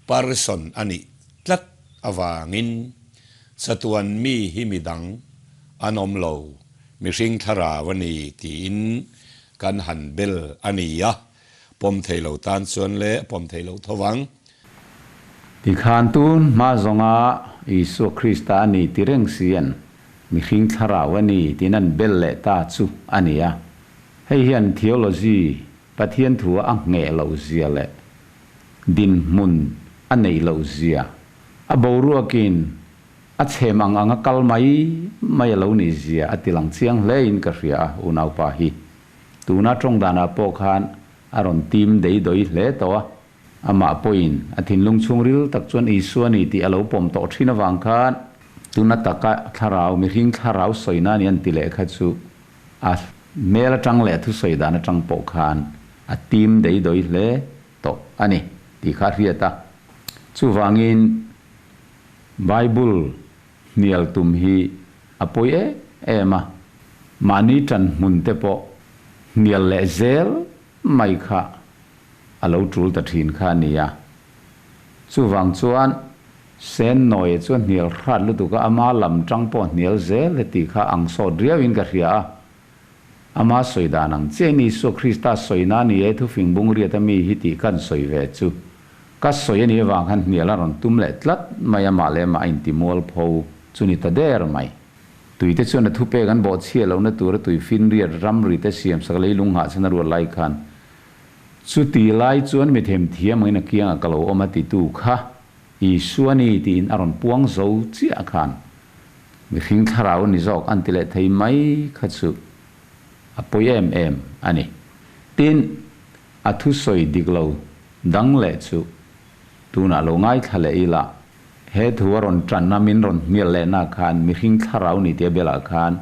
Person a nih tlat avangin chatuan mi hi midang an awm lo, mihring thlarau a ni tiin kan han bel a ni a, pawm thei lo tan chuan le pawm thei lo tho vang. Tikhan tun hma zawnga Isua Krista a ni ti reng sian mihring thlarau a ni tiin an bel leh ta chu a ni a. Hei hian theology, Pathian thua a ngheh loh zia leh dinhmun a neih loh zia, a boruakin a chhem ang anga kal mai mai a lo nih zia a ti lang chiang hle in ka hria a, unaupa hi tuna tawng danah pawh khan a rawn tim dei dawi hle tawh a, amah pawhin a thinlung chhungril tak chuan Isua ni tih a lo pawm tawh thin avang khan tuna taka thlarau, mihring thlarau sawina ni an ti leh kha chu a hmel atang leh a thusawi dan atang pawh khan a tim dei dawi hle tawh a ni tih kha a hriat a. Chuvangin Bible hnial tum hi a pawi em em a, mahni tan hmun te pawh hnial leh zel mai kha a lo tul ta thin kha a ni a. Chuvang chuan Sen Nawia chu a hnial hrat lutuk a, ama lam tang pawh a hnial zel heti kha ang sawt riauin ka hria a. Ama sawi dan ang chiah in Isua Krista sawina a ni e, thufing bungriat a mi hi tih kan sawi ve chu. Ka sawi a nih avang khan hnial a rawn tum leh tlat mai a, mah leh mah a inti mualpho chu ni ta der mai. Tuite chuan a thupek an bawhchhiah lohna tura tuifinriat ramri te siamsak leilung nghah chhan a ruat lai khan. Chuti lai chuan mi themthiam angin a kiangah ka lo awm a titu kha Isua ni tiin a rawn puang zo chiah khan mihring thlarau ni zawk an ti leh thei mai kha chu a pawi em em a ni. Tin, a thusawi dik lo dang leh chu tunah lo ngaithla leh ila, he thu a rawn tanna min rawn hnial lehna khan mihring thlarau ni tia bialah khan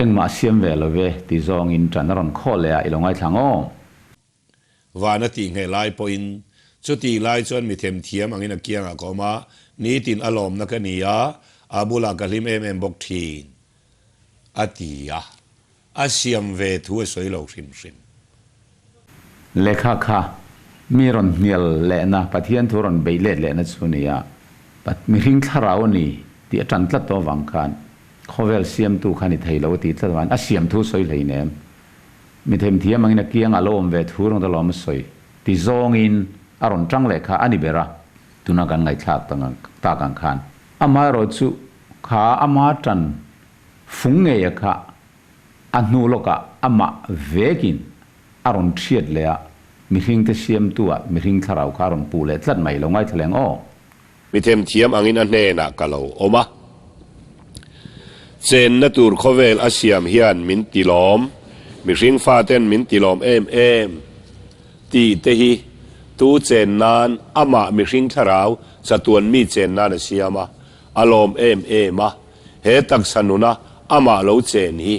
engmah siam ve lo ve ti zawngin tan a rawn khawh leh a, i lo ngaithla ang aw. Van a tih ngheh lai pawhin chutih lai chuan mi themthiam angin a kiangah ka awm a, nitin a lawmna ka ni a, a bulah ka hlim em em bawk thin, a ti a. A siam ve thu a sawi lo hrim hrim. Lehkha kha mi rawn hnial lehna, Pathian thu rawn beih let lehna chu a ni a, mihring thlarau a ni tih a tan tlat tawh avang khan khawvel siamtu kha ni thei lo a tih tlat avangin a siam thu sawi hleinem. Mi themthiam angin a kiang a lo awm ve thu rawng ta lawm a sawi ti zawngin a rawn tang leh kha a ni ber a, tuna kan ngaihthlak tak ang khan. Amaherawh chu kha ama tan fung ngei a kha a hnu lawkah amah vekin a rawn thiat leh a, mihringte siamtu ah mihring thlarau kha a rawn puh leh tlat mai lo ngaithla leng aw. Mi themthiam angin a hnenah ka lo awm a. Chenna tur khawvel a siam hian min tilawm, mihring faten min tilawm em em tih te hi tu chen nan amah mihring thlarau chatuan mi chen nan a siam a, a lawm em em a, he taksa nuna amah lo chen hi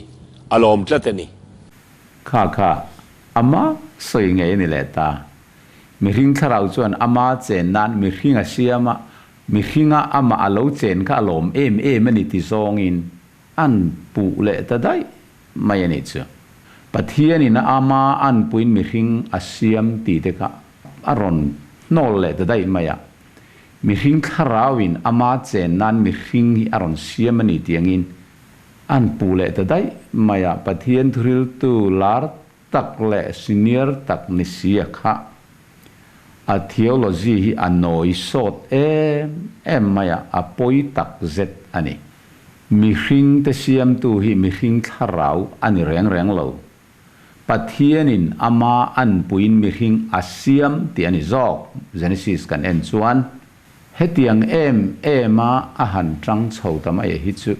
a lawm tlat a ni. Kha kha ama sawi ngei a ni leh ta. Mihring thlarau chuan ama chen nan mihring a siam a, mihringa amah a lo chen kha a lawm em em a ni ti zawngin an puh leh ta daih mai a nih chu. Pathianin a ama anpuiin mihring a siam tih te kha a rawn hnawl leh ta daih mai a. Mihring thlarauin ama chen nan mihring hi a rawn siam a ni tih angin an puh leh ta daih mai a. Pathian thuriltu lar tak leh senior tak ni si a kha. A theology hi a nawi sawt em em mai a, a pawi tak zet a ni. Mihring te siamtu hi mihring thlarau a ni reng reng lo. Pathianin ama anpuiin mihring a siam tih a ni zawk, Genesis kan en chuan. Hetiang em em a a han tang chho ta mai hi chu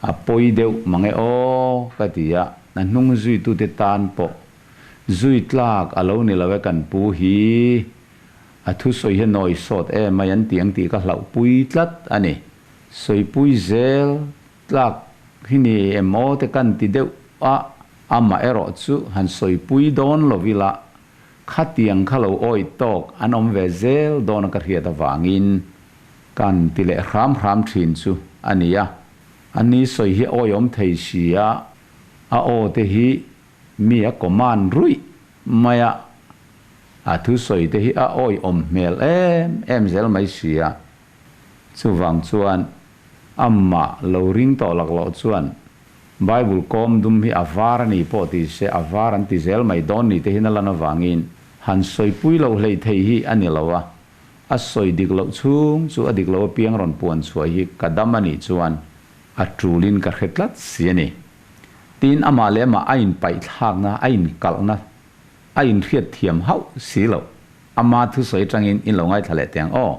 a pawi deuh mang e aw ka ti a, a hnung zuitute tan pawh zui tlak a lo ni lo e kan pu hi a thusawi hi a nawi sawt em mai an ti ang tih ka hlauhpui tlat a ni. Sawipui zel tlak hi ni em aw te kan ti deuh a, amah erawh chu han sawipui dawn lo ila Khatiang kha lo awih tawk an awm ve zel dawn a ka hriat avangin kan ti leh hram hram thin chu a ni a. A ni sawi hi awi awm thei si a, a aw te hi mi a command ruih mai a, a thusawi te hi a awi awm hmel em em zel mai si a. Chuvang chuan amah lo ring tawh laklawh chuan Bible kawm dum hi a var a ni pawh ti se a var an ti zel mai dawn ni te hian a lan avangin han sawipui loh hleih theih hi a ni lo a, a sawi dik loh chhung chu a dik loh apiang rawn puan chhuah hi ka dam a nih chuan a tulin ka hre tlat si a ni. Tin, amah leh amah a inpaihthlakna, a inkalhna, a inhriatthiam hauh si loh. Ama thusawi atangin in lo ngaithla leh teh ang aw.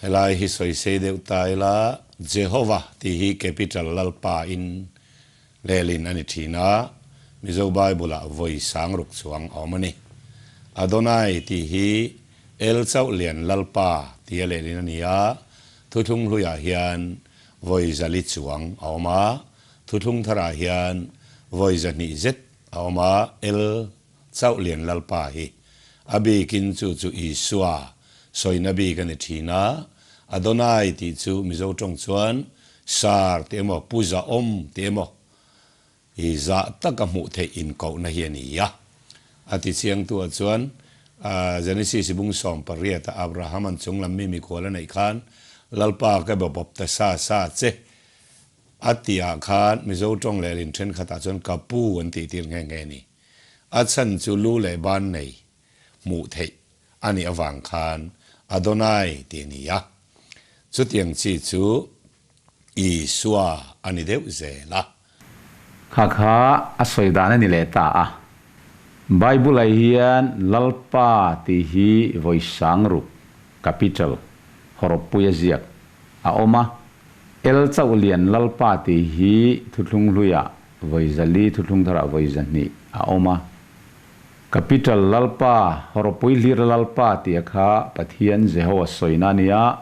Helai hi sawi sei deuh ta ila, Jehovah tih hi capital Lalpa in lehlin a ni thin a, Mizo Bible-ah vawi sang ruk chuang a awm a ni. Adonai tih hi El chauh lian Lalpa tia lehlin a ni a, Thuthlung hluiah hian vawi zali chuang a awm a, Thuthlung tharah hian vawi zahnih zet a awm a, El chauh lian Lalpa hi a bikin chu chu Isua sawina bik a ni thin a, Adonai tih chu Mizo tawng chuan Sar tih emaw Pu Zahawm tih emaw i zah taka hmuh theih inkohna hi a ni a. A ti chiangtu ah chuan Genesis bung 18 a Abraham-a'n chunglam mi mikhual a neih khan Lalpa ka be bawp ta sa sa che a tih ah khan Mizo tawng lehlin thenkhatah chuan ka pu an tih tir nghe nghe a ni. A chhan chu lu leh ban nei hmuh theih a nih avang khan Adonai tih a ni a. Chutiang chi chu Isua a ni deuh zel a. Kha kha a sawi dan a ni leh ta a. Bible-ah hian Lalpa tih hi vawi sang ruk, capital, hawrawppuia ziak a awm a. El chauh lian Lalpa tih hi thuthlung hluiah vawi zali, thuthlung tharah vawi zahnih a awm a. Capital Lalpa, hawrawppui hlir Lalpa tih a kha Pathian Jehoa sawina a ni a.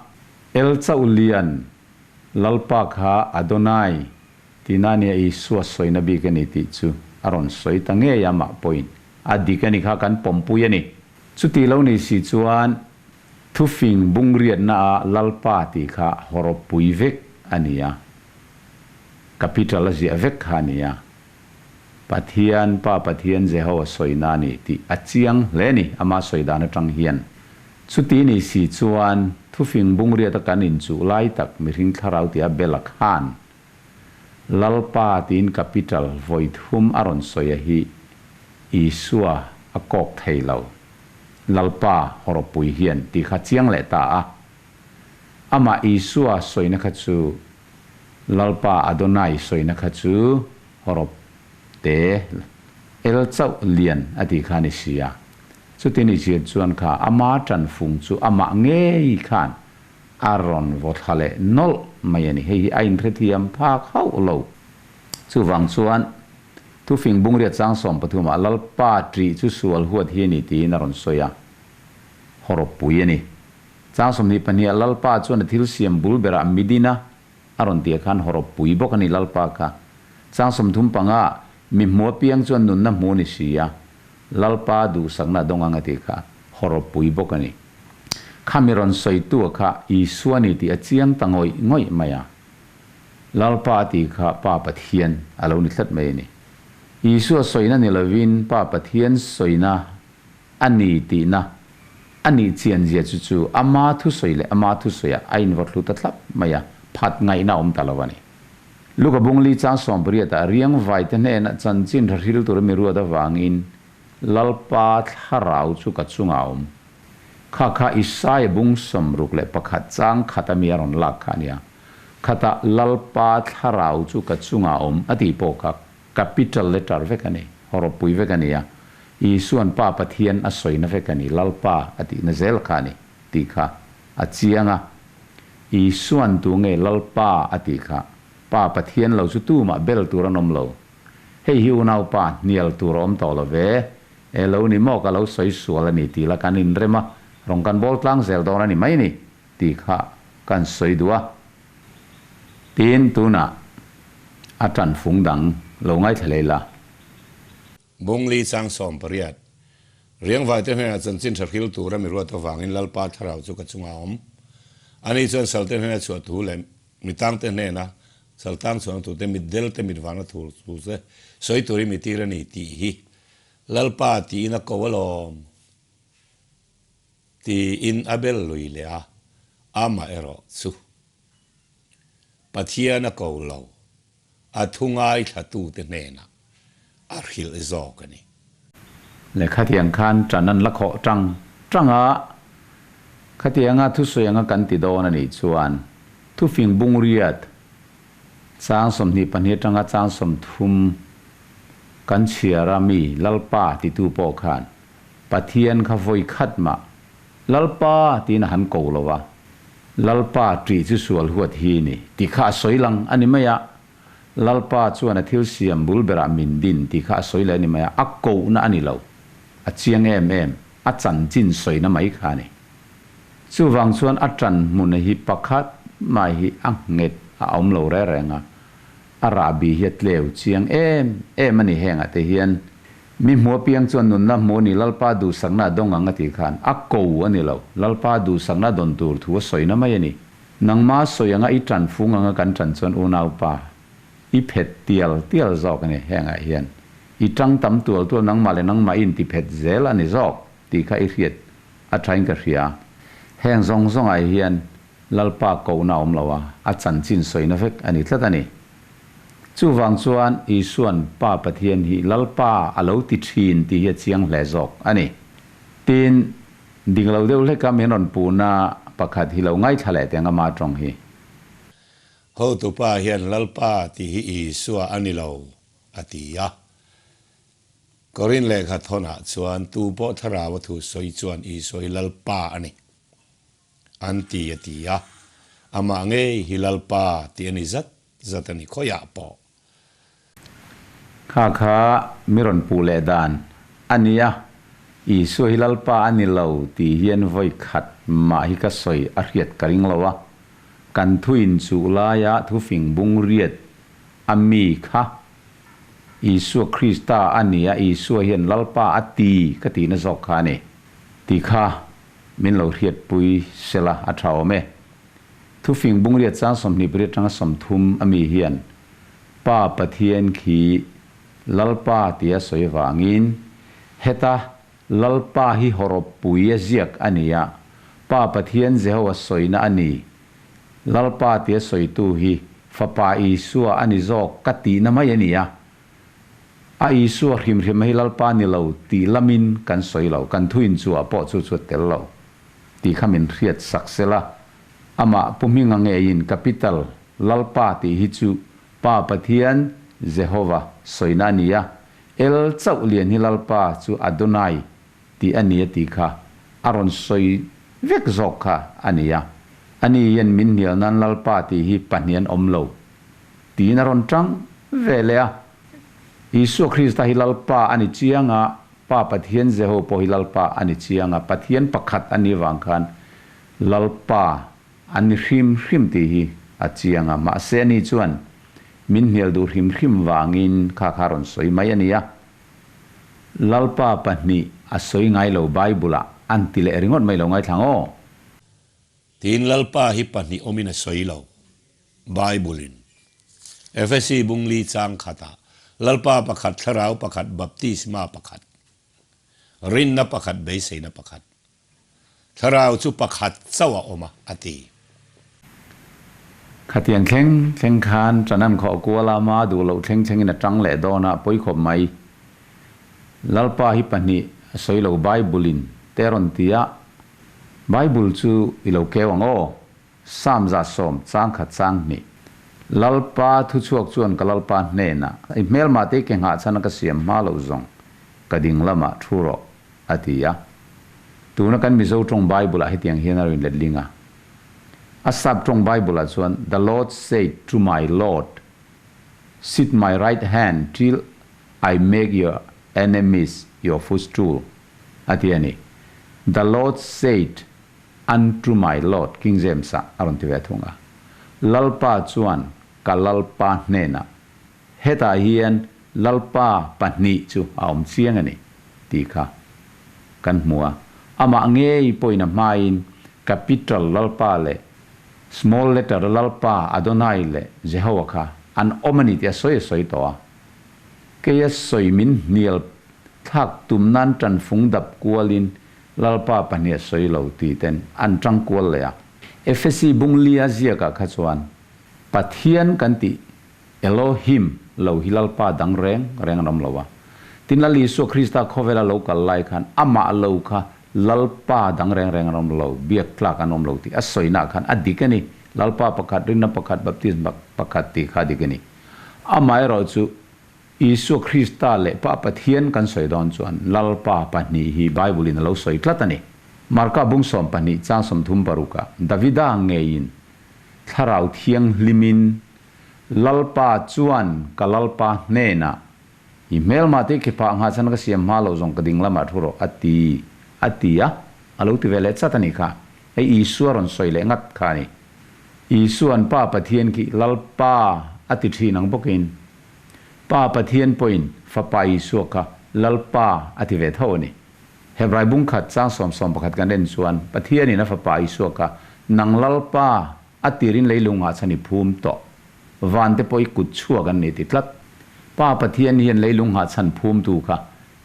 El chauh lian Lalpa kha Adonai Tina nia Isua sawina bik a ni tih chu a rawn sawi ta ngei a, mah pawhin a dik a ni kha kan pawmpui a ni. Chuti lo ni si chuan thufing bungriatna a Lalpa tih kha hawrawppui vek a ni a, capital a ziah vek kha a ni a, Pathian, Pa Pathian Jehoa sawina a ni tih a chiang hle a ni ama sawi dan atang hian. Chuti ni si chuan thufing bungriata kan inchuh lai tak mihring thlarau tia Bela khan Lalpa tiin capital vawi thum a rawn sawi a hi Isua a kawk thei lo. Lalpa hawrawpui hian tih kha chiang leh ta a. Amah Isua sawina kha chu Lalpa Adonai sawina kha chu hawrawp te el chauh lian a tih kha a ni si a. Chutin i chian chuan kha ama tanfung chu amah ngei khan A rawn vaw thla leh nawlh mai a ni. Hei hi a inhrethiam phak hauh lo. Chuvang chuan thufing bungriat chang 13 ah Lalpa ṭih chu sual huat hi a ni tiin a rawn sawi a, hawrawppui a ni. Chang 22 ah Lalpa chuan a thil siam bul berah midin a a rawn tih khan hawrawppui bawk a ni Lalpa kha. Chang 35 ah mi hmu apiang chuan nunna hmu a ni si a, Lalpa duhsakna a dawng ang a tih kha hawrawppui bawk a ni. Khami rawn sawitu kha Isua ni tih a chiang ta ngawih ngawih mai a. Lalpa a tih kha Pa Pathian a lo ni tlat mai a ni. Isua sawina ni lovin Pa Pathian sawina a ni tihna a nih chian zia chu chu ama thusawi leh ama thusawiah a invathlu ta thlap mai a, phat ngaihna a awm ta lo a ni. Luka Bungli chang 18 ah riangvaite hnenah chanchin tha hril tura mi ruat avangin Lalpa thlarau chu ka chungah a awm. Kha kha Isaia bung 61 chang khat ami a rawn lak kha a nia. Khatah Lalpa thlarau chu ka chungah a awm a tih pawh kha capital letter vek a ni, hawrawppui vek a ni a. Isuan Pa Pathian a sawina vek a ni, Lalpa a tihna zel kha a ni tih kha a chiang a. Isuan tu nge Lalpa a tih kha Pa Pathian lo chu tumah bel tur an awm lo. Hei hi unaupa hnial tur a awm tawh lo ve. E lo ni maw ka lo sawi sual a ni tih la kan inrem a, rawng kan bawl tlang zel dawn a ni mai ni tih kha kan sawi duh a. Tin, tunah a tan fung dang lo ngaithla leh ila. Bungli chang 18, Riangvaite hnenah chanchin tha hril tura mi ruat avangin Lalpa thlarau chu ka chungah a awm. Ani chuan salte hnena chhuah thu leh mitangte hnena saltang chhuahna turte mitdelte mitvarna tur thu che sawi turin mi tir a ni tih hi Lalpa tiin a ko alawm tiin a bel lui leh a, amaherawh chu Pathian a ko lo. A thu ngaithlatute hnenah a hrilh zawk a ni. Le khatiang khan ṭan an la khawh ṭang ṭang a, khatianga thusawi anga kan ti dawn a nih chuan thufing bungriat chang 22 aṭanga chang 30 kan chhiar a mi Lalpa titu pawh khan Pathian kha vawi khat mah Lalpa tiin a han ko lo a, Lalpa ṭih chu sual huat hi ni tih kha a sawi lang a ni mai a, Lalpa chuan a thil siam bul berah min din tih kha a sawi leh a ni mai a, a kohna a ni lo, a chiang em em, a chanchin sawina mai kha a ni. Chuvang chuan a ṭan hmun hi pakhat mai hi a nghet a awm lo reng reng a, a rahbi hi a tleu chiang em em a ni hengah te hian Mi hmu apiang chuan nunna hmu a ni, Lalpa duhsakna a dawng ang a tih khan a ko a ni lo, Lalpa duhsakna dawn tur thu a sawina mai a ni. Nangma sawi anga i tan fung anga kan tan chuan unaupa i phet tial tial zawk a ni, hengah hian i tang tam tual tual nangmah leh nangmah i inti phet zel a ni zawk tih kha i hriat a thain ka hria. Heng zawng zawngah hian Lalpa kohna a awm lo a, a chanchin sawina vek a ni tlat a ni. Chuvang chuan Isua'n Pa Pathian hi Lalpa a lo ti thin tih hi a chiang hle zawk a ni. Tin, dik lo deuh hleka min rawn puhna pakhat hi lo ngaithla leh teng ama tawng hi. Hotupa hian Lalpa tih hi Isua a ni lo, a ti a. Korin lehkha thawnah chuan tu pawh thlarau a thu sawi chuan Isua hi Lalpa a ni an ti a ti a, amah ngei hi Lalpa tih a ni zat zat a ni khawiah pawh. Kha kha mi rawn puh leh dan a nia, Isua hi Lalpa a ni lo tih hian vawi khat mah hi ka sawi a hriat ka ring lo a, kan thu inchuh laia thufing bung riat a mi kha Isua Krista a nia, Isua hian Lalpa a ti ka tihna zawk kha a ni tih kha min lo hriatpui sela a tha awm e. Thufing bungriat chang 28 atanga 30 a mi hian Pa Pathian khi Lalpa tia sawi vangin heta Lalpa hi hawrawppui a ziak a nia, Pa Pathian Jehoa sawina a ni Lalpa tia sawitu hi Fapa Isua a ni zawk ka tihna mai a ni a. A Isua hrimhrim hi Lalpa ni lo tih lamin kan sawi lo, kan thuin chu ah pawh chu chu a tel lo tih kha min hriat sak sela. Amah Pu Hminga ngeiin Capital Lalpa tih hi chu Pa Pathian Jehova sawina a ni a, El chauh lian hi Lalpa chu Adonai tih a ni a tih kha a rawn sawi vek zawk kha a ni a. Ani hian min hnial nan Lalpa tih hi pahnih an awm lo tiin a rawn tang ve leh a. Isua Krista hi Lalpa a ni chiang a, Pa Pathian Jeho pawh hi Lalpa a ni chiang a, Pathian pakhat a nih vang khan Lalpa a ni hrim hrim tih hi a chiang a. Mahse ani chuan min hnial duh hrim hrim vangin kha kha a rawn sawi mai a ni a. Lalpa pahnih a sawi ngai lo Bible ah an ti leh ringawt mai lo ngaithla ang aw. Tiin Lalpa hi pahnih awmin a sawi lo Bible in. Efesi bungli chang khatah Lalpa pakhat thlarau pakhat baptisma pakhat rinna pakhat beiseina pakhat Thlarau chu pakhat chauh a awm a, a ti. Khatiang thleng thleng khan ṭan an khawh kual a, ma duh loh thleng thlengin a ṭang leh dawn a, pawi khawp mai. Lalpa hi pahnih a sawi lo Bible-in te a rawn ti a, Bible chu i lo keu ang aw, Psalm 110 chang khat chang hnih. Lalpa thuchhuak chuan ka Lalpa hnenah, I hmelmah te i ke nghah chhan a ka siam hma loh zawng, ka ding lamah thu rawh. a ti a. Tuna kan Mizo tawng Bible-ah hetiang hian a rawn letling a. A sap tawng Bible-ah chuan, The Lord said to my Lord, Sit my right hand till I make your enemies your footstool, a ti a ni. The Lord said unto my Lord, King James-ah a rawn ti ve thung a. Lalpa chuan ka Lalpa hnenah Hetah hian Lalpa pahnih chu a awm chiang a ni tih kha kan hmu a. Amah ngei pawhin a hmain capital Lalpa leh small letter Lalpa Adonai leh Jehoa kha an awm a ni tih a sawi a sawi tawh a. Keia sawi min hnial thlak tum nan tanfung dap kualin Lalpa pahnih a sawi lo tih ten an tang kual leh a. Efesi bunglia ziakah kha chuan Pathian kan tih Elohim lo hi Lalpa dang reng reng an awm lo a. Tin Lal Isua Krista khawvela lo kal lai khan amah lo kha Lalpa dang reng reng an awm lo, biak tlak an awm lo tih a sawinaah khan a dik a ni. Lalpa pakhat, rinna pakhat, baptism pakhat tih kha a dik a ni. Amaherawh chu Isua Krista leh Pa Pathian kan sawi dawn chuan Lalpa pahnih hi Bible in a lo sawi tlat a ni. Marka bung 12 chang 36 ah Davida ngeiin Thlarau Thianghlimin Lalpa chuan ka Lalpa hnenah, I hmelmah te khi phah nghah chhan ka siam hma loh zawng ka ding lamah thu rawh, a ti, a ti a, a lo ti ve leh chat a nih kha. Hei Isua rawn sawi leh ngat kha a ni. Isua'n Pa Pathian khi Lalpa a ti thin ang bawkin, Pa Pathian pawhin Fapa Isua kha Lalpa a ti ve tho a ni. Hebrai bungkhat chang 11 kan en chuan Pathianin a Fapa Isua kha Nang Lalpa A tirin leilung ah chan i phum tawh. Van te pawh i kut chhuak an ni ti tlat. Pa Pathian hian leilung ah chan phum tu kha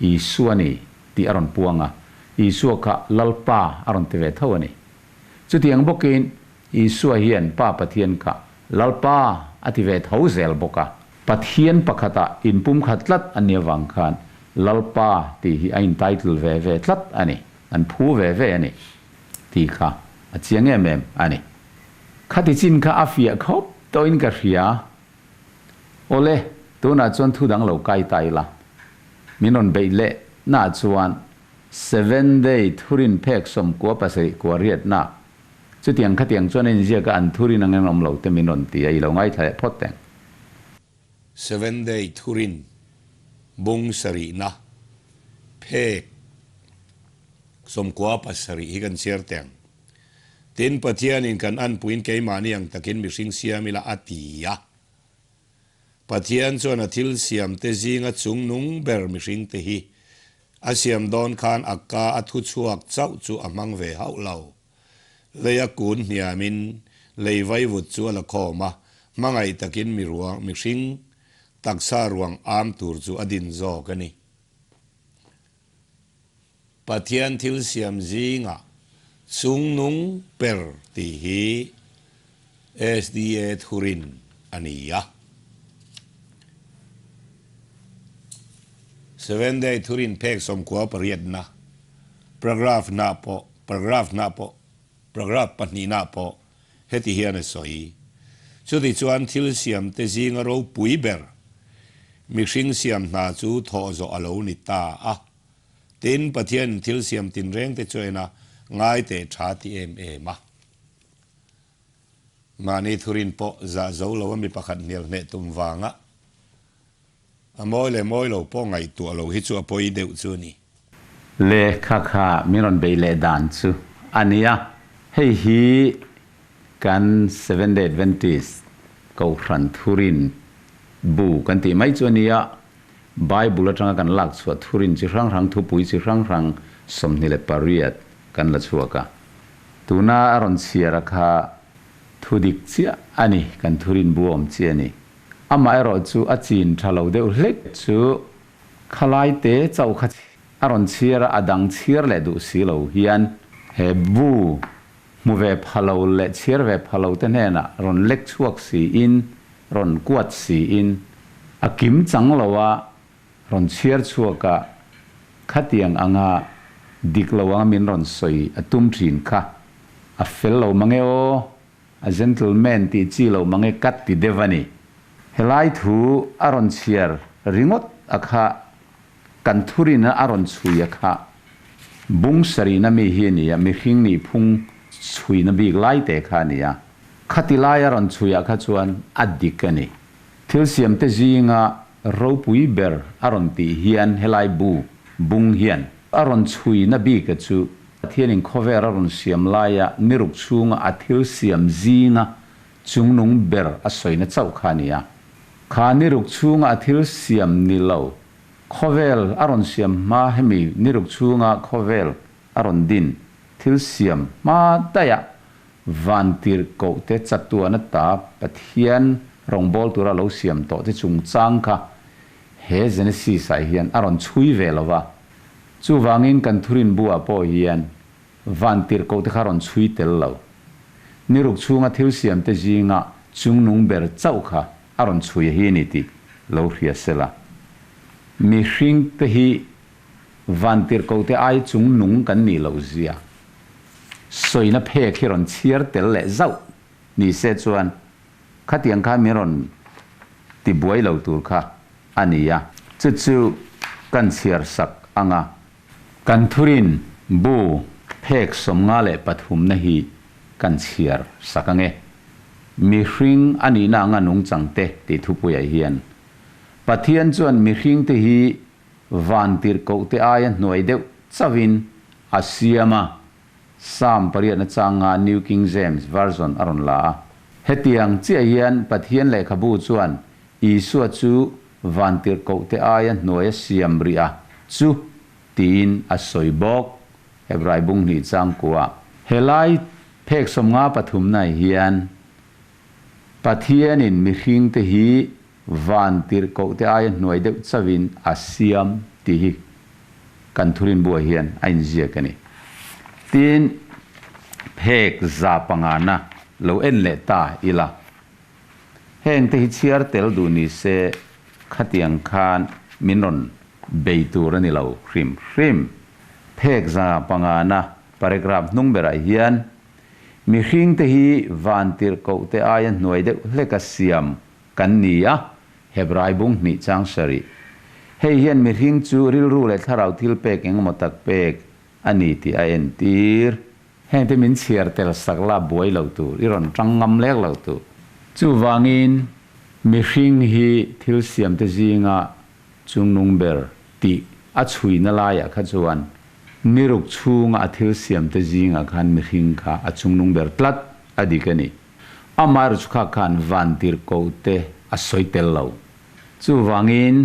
Isua a ni tih a rawn puang a, Isua kha Lalpa a rawn ti ve tho a ni. Chutiang bawkin Isua hian Pa Pathian kha Lalpa a ti ve tho zel bawk a. Pathian pakhatah inpumkhat tlat a nih avang khan Lalpa tih hi a in-title ve ve tlat a ni, an phu ve ve a ni. Tih kha a chiang em em a ni. Khati chin kha a fiah khawp tawhin ka hria. Awle, tunah chuan thu dang lo kai ta ila. Min rawn beih leh na chuan Seven Day thurin phek 97 kua riatna chutiang khatiang chuan a inziak a, an thurin angin awm lo te min rawn ti a, i lo ngaithla leh phawt teng. Seven Day thurin bung sarihna phek 97 hi kan chhiar teng. Tin, Pathianin kan anpuiin keimahni ang takin mihring siam ila a ti a. Pathian chuan a thil siamte zinga chungnung ber mihringte hi a siam dawn khan a ka a thu chhuak chauh chu a hmang ve hauh lo. Lei a kun hniamin lei vaivut chu a la khawm a, hmangaih takin mi ruang mihring taksa ruang am tur chu a din zawk a ni. Pathian thil siam zingah chungnung ber tih hi SDA thurin a ni a. Seventh Day thurin phek 98na paragraph na pawh paragraph na pawh paragraph pahnihna pawh heti hian a sawi. Chutichuan thil siamte zinga ropui ber mihring siam hna chu thawh zawh a lo ni ta a. Tin, Pathianin thil siam tinrengte chu a en a, ngai teh tha ti em em a. Mahni thurin pawh zah zo lo a mi pakhat hnial hneh tum vanga a mawi leh mawi lo pawh ngaihtuah lo hi chu a pawi deuh chu a ni. Lehkha kha min rawn beih leh dan chu a nia. Hei hi kan Seventh Day Adventist Kohhran thurin bu kan tih mai chu a nia. Bible atanga kan lak chhuah thurin chi hrang hrang thupui chi hrang hrang 28 kan la chhuak a. Tuna a rawn chhiar a kha thu dik chiah a ni, kan thurin bu awm chi a ni. Amaherawh chu a chin tha lo deuh hlek chu khalai te chauh kha a rawn chhiar a, a dang chhiar leh duh si lo hian he bu hmu ve pha lo leh chhiar ve pha lo te hnenah rawn lek chhuak siin rawn kuat siin a kim chang lo a, rawn chhiar chhuak a, khatiang anga dik lo anga min rawn sawi a tum thin kha a fel lo mange aw, a gentleman tih chi lo mange ka ti deuh a ni. Helai thu a rawn chhiar ringawt a kha kan thurin a rawn chhui a kha bung sarihna mi hi a ni a, mihring nih phung chhuina bik lai te kha a ni a. Khati lai a rawn chhuiah kha chuan a dik a ni. Thil siamte zinga ropui ber a rawn tih hian helai bu, bung hian a rawn chhuina bika chu Pathianin khawvel a rawn siam laia niruk chhunga a thil siam zinga chungnung ber a sawina chauh kha a ni a. Kha niruk chhunga a thil siam ni lo, khawvel a rawn siam hma hemi niruk chhunga khawvel a rawn din thil siam hma daih ah Vantirhkoh te chatuan ata Pathian rawngbâwl tura lo siam tawh te chungchâng kha he Genesis-ah hian a rawn chhui ve lo va. Chuvangin kan thurin bu-ah pawh hian vantirhkoh te kha rawn chhui tel lo. Ni ruk chhunga thil siam te zinga chungnung ber chauh kha a rawn chhui a hi ni tih lo hria sela. Mihring te hi vantirhkoh te ai chungnung kan nih loh zia. Sawina phek hi rawn chhiar tel leh zauh ni se chuan khatiang khan min rawn ti buai lo tur kha a ni a. Chu chu kan chhiar sak ang a. Kan thurin bu phek 53na hi kan chhiar sak ang e. Mihring a nihna anga nungchang te tih thupuiah hian Pathian chuan mihringte hi Vantirhkoh te aia hnuai deuh chauhin a siam a, Psalm pariatna changa New King James Version a rawn la a. Hetiang chiah hian Pathian lehkhabu chuan Isua chu vantirhkoh te aia hnuaia siam rih a chu tiin a sawi bawk, Hebrai bung hnih changkua. Helai phek 53na hian Pathianin mihringte hi Vantirhkoh te aia hnuai deuh chauhin a siam tih hi kan thurin buah hian a inziak a ni. Tin, phek 105na lo en leh ta ila, heng te hi chhiar tel duh ni se khatiang khan min rawn bei tur a ni lo hrim hrim. Phek 105na paragraph hnung berah hian mihring te hi vantirhkoh te aia hnuai deuh hleka siam Kan ni a, Hebrai bung hnih chang sarih. Hei hian mihring chu rilru leh thlarau thil pek engemaw tak pek a ni tih a entir. Hengte min chhiar tel sak la buai lo tur, i rawn tang ngam lek lo tur. Chuvangin mihring hi thil siamte zinga chungnung ber tih a chhuina laiah kha chuan niruk chhunga a thil siamte zingah khan mihring kha a chungnung ber tlat a dik a ni. Amaherawhchu kha khan vantirhkohte a sawi tel lo. Chuvangin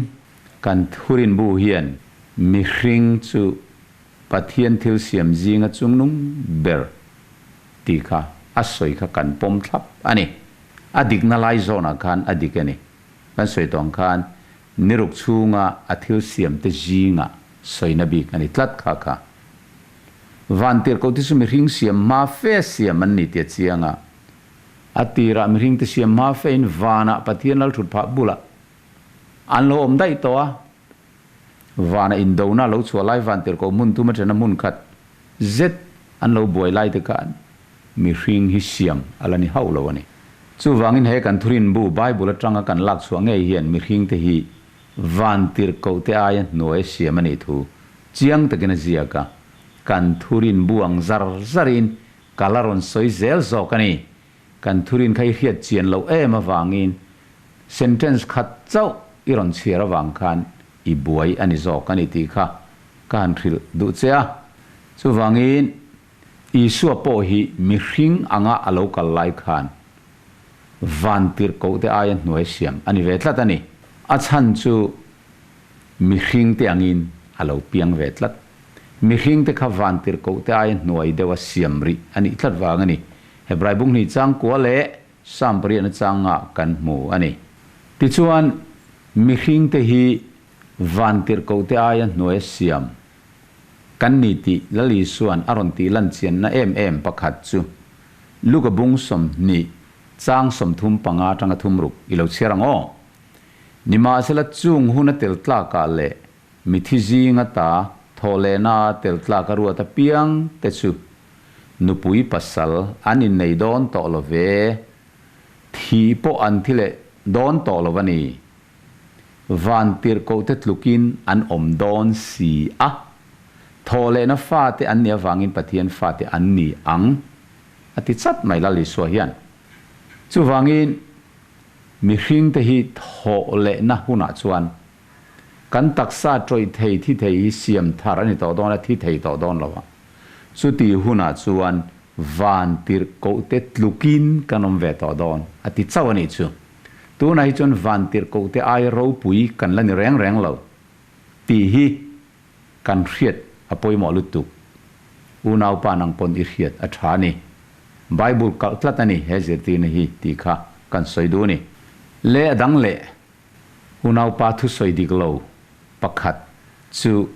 kan thurinbu hian mihring chu Pathian thil siam zinga chungnung ber tih kha a sawi kha kan pawm thlap a ni. A dikna lai zawnah khan a dik a ni. Kan sawi tawh ang khan niruk chhunga a thil siamte zinga sawina bik a ni tlat kha kha. Vantirhkohte chu mihring siam hma fe siam an ni tih a chiang a. A tirah mihringte siam hma fein vanah Pathian lalthut phah bulah an lo awm daih tawh a. Vana indona lo chhuah lai vantirhkoh hmun thum atana hmun khat zet an lo buai lai te khan mihring hi siam a la ni hauh lo a ni. Chuvangin he kan thurinbu Bible atanga kan lak chhuah ngei hian mihringte hi vantirhkohte aia hnuai siam a nih thu chiang takin a ziak a, kan thurinbu ang zar zarin ka la rawn sawi zel zawk a ni. Kan thurin kha i hriat chian loh em avangin sentence khat chauh i rawn chhiar avang khan i buai a ni zawk a ni tih kha ka han hrilh duh che a. Chuvangin Isua pawh hi mihring anga a lo kal lai khan vantirhkohte aia hnuai siam a ni ve tlat a ni. A chhan chu mihringte angin a lo piang ve tlat. Mihringte kha vantirhkohte aia hnuai deuha siam rih a nih tlat vang a ni. Hebrai bung hnih changkua leh Psalm pariatna changah kan hmu a ni. Tichuan, mihringte hi vantirhkohte aia hnuaia siam kan ni tih Lal Isua'n a rawn tih lan chianna em em pakhat chu Luka bung 20 chang 35 atanga thumruk i lo chhiar ang aw. Nimahsela chung hun a tel tlakah leh Mithi zinga ta thawhlehna tel tlak a ruat apiang te chu nupui pasal an innei dawn tawh lo ve, thih pawh an thi leh dawn tawh lo a ni. Vantirhkohte tlukin an awm dawn si a, thawhlehna fate an nih avangin Pathian fate an ni ang, a ti chat mai Lal Isua hian. Chuvangin mihringte hi thawhlehna hunah chuan Kan taksa tawih thei thi thei hi siam thar a ni tawh dawn a, thi thei tawh dawn lo a. Chuti hunah chuan van tirh kohte tlukin kan awm ve tawh dawn a ti chauh a nih chu. Tunah hi chuan van tirh kohte ai ropui kan la ni reng reng lo tih hi kan hriat a pawimawh lutuk. Unaupa nang pawn i hriat a tha a ni. Bible kalh tlat a ni he zirtirna hi tih kha kan sawi duh a ni. Le a dang leh. Unaupa thusawi dik lo pakhat chu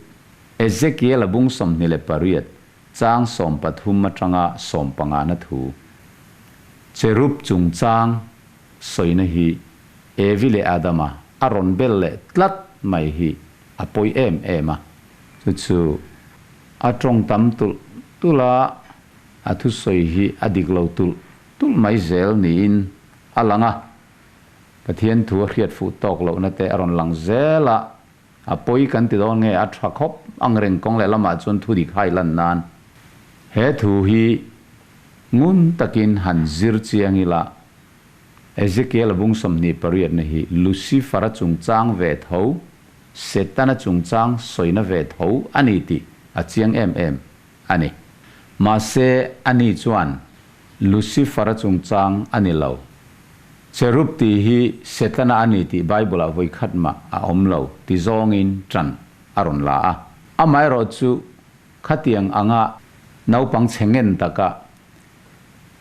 Ezekiel-a bung 28 chang 13 atanga sawmpangana thu, Cherub chungchang sawina hi Evi leh Adama a rawn bel leh tlat mai hi a pawi em em a. Chu chu a tawng tam tulh tulh a, a thusawi hi a dik lo tulh tulh mai zel niin a lang a. Pathian thu a hriat fuh tawk lohna te a rawn lang zel a, a pawi kan ti dawn nge a tha khawp ang reng kawng leh lamah chuan thu dik hai lan nan he thu hi ngun takin han zir chiang ila Ezekiel a bung 28 na hi Lucifer-a chungchang ve tho, Setana chungchang sawina ve tho a ni tih a chiang em em a ni. Mahse ani chuan Lucifer-a chungchang a ni lo. Cherub tih hi Setana a ni tih Bible-ah vawi khat mah a awm lo ti zawngin ṭan a rawn la a. Amaherawh chu khatiang anga naupang chhe ngen taka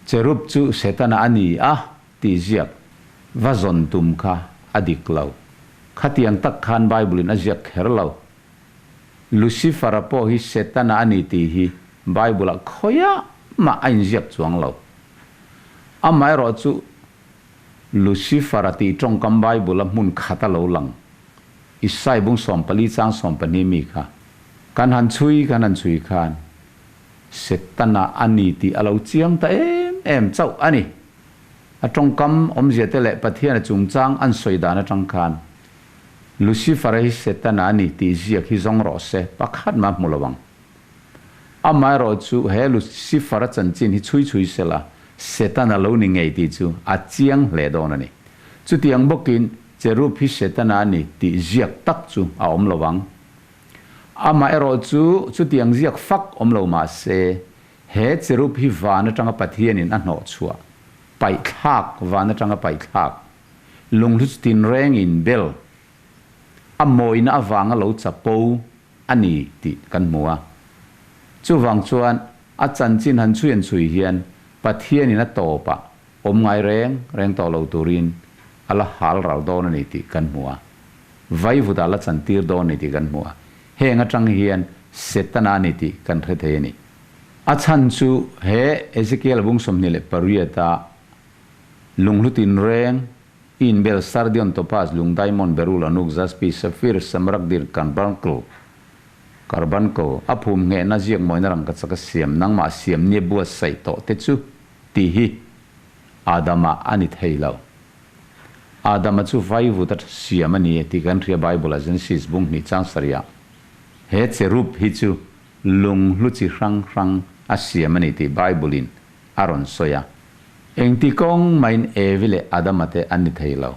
Cherub chu Setana a ni a tih ziak va zawn tum kha a dik lo. Khatiang tak khan Bible-in a ziak kher lo. Lucifer-a pawh hi Setana a ni tih hi Bible-ah khawiah mah a inziak chuang lo. Amaherawh chu Lucifer-a tih tawngkam Bible-a hmun khat a lo lang. Isai bung 14 chang 12 mi kha kan han chhui kan han chhui khan Setana a ni tih a lo chiang ta em em chauh a ni. A tawngkam awmzia te leh Pathian-a chungchang an sawi dan atang khan. Lucifer-a hi Setana a ni tih ziak hi zawng rawh se, pakhat mah hmu lo ang. Amaherawhchu he Lucifer-a chanchin hi chhui chhui sela, Setana lo ni ngei tih chu a chiang hle dawn a ni. Chutiang bawkin Cherub hi Setana a ni tih ziak tak chu a awm lo ang. Amaherawhchu chutiang ziak fak awm lo mah se, he Cherub hi van atanga Pathianin a hnawhchhuah, paihthlak van atanga paihthlak, lunghlu tinrengin bel a mawina avanga lo chapo a ni tih kan hmu a. Chuvang chuan a chanchin han chhui an chhui hian Pathianin a tawpah awm ngai reng reng tawh lo turin a la hal ral dawn a ni tih kan hmu a. Vaivutah a la chantir dawn a ni tih kan hmu a. Heng atang hian Setana a ni tih kan hre thei a ni. A chhan chu he Ezekiel bung 28 a Lunghlu tinreng, Inbel, Sardion, Topaz, Lung, Diamond, Berul, Anuk, Jaspi, Safir, Smaragdir, Carbuncle, Carbuncle, a phum nghehna ziak mawina rangkachak a siam, nangmah siam nia buatsaih tawh te chu tih hi Adama a ni thei lo. Adama chu vaivut a siam a ni tih kan hria Bible-a Genesis bung hnih chang sarihah he cherub hi chu lunghlu chi hrang hrang a siam a ni tih Bible-in a rawn sawi a. Engti kawng maiin Evi leh Adama te an ni thei lo.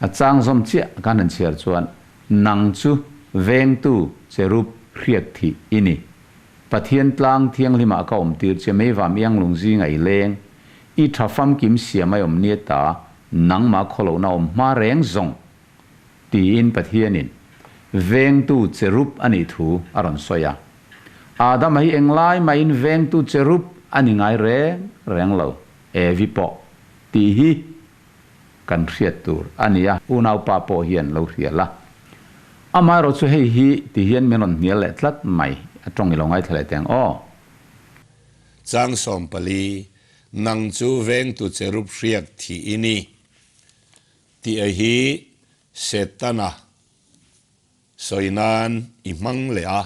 A chang zawm chiah kan han chhiar chuan, Nang chu vengtu cherub hriat thih i ni. Pathian tlang thianghlimah ka awm tir che meivam ianglung zinga i leng, i tha famkim siam ai awm nia ta, nangmah khawlohna awm hma reng zawng, tiin Pathianin vengtu cherub a nih thu a rawn sawi a. Adama hi englai mahin vengtu cherub a ni ngai reng reng lo, Evi pawh tih hi kan hriat tur a ni a, unaupa pawh hian lo hria la. Amaherawh chu hei hi ti hian min rawn hnial leh tlat mai, a tawng i lo ngaithla leh teng aw. Chang 14, Nang chu vengtu cherub hriak thih i ni. Tih a hi Setana sawi nan i hmang leh a,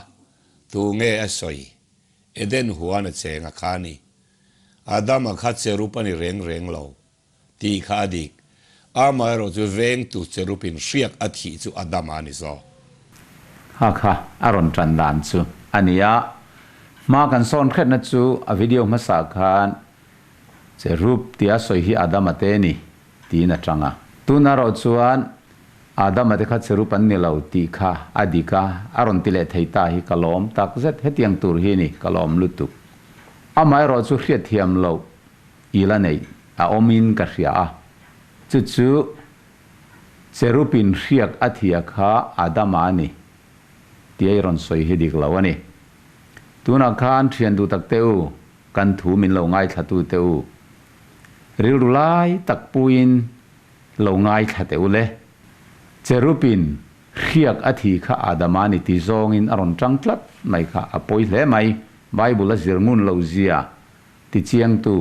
tu nge a sawi? Eden huan a cheng a kha ni. Adama kha cherub a ni reng reng lo tih kha a dik. Amaherawhchu vengtu cherubin hriak a thih chu Adama a ni zawk. Kha kha a rawn tan dan chu a ni a, hma kan sawn hretna chu a video hmasa khan cherub tia sawi hi Adama te a ni. Tiin a chang a. Tuna erawh chuan Adama te kha cherub an ni lo tih kha a dik a, a rawn ti leh thei ta hi ka lawm tak zet. Hetiang tur hi ni, ka lawm lutuk. Amah erawh chu hriatthiam loh i la neih a awmin ka hria a. Chu chu cherubin hriak a thia kha Adama a ni tia i rawn sawi hi dik lo a ni. Tunah khan thian duh tak te u, kan thu min lo ngaithlatu te u, Rilru lai tak puiin lo ngaithla teh u le. Cherubin hriak a thi kha Adama ni ti zawngin a rawn tang tlat mai kha a pawi hle mai. Bible a zir ngun lo zia ti chiangtu,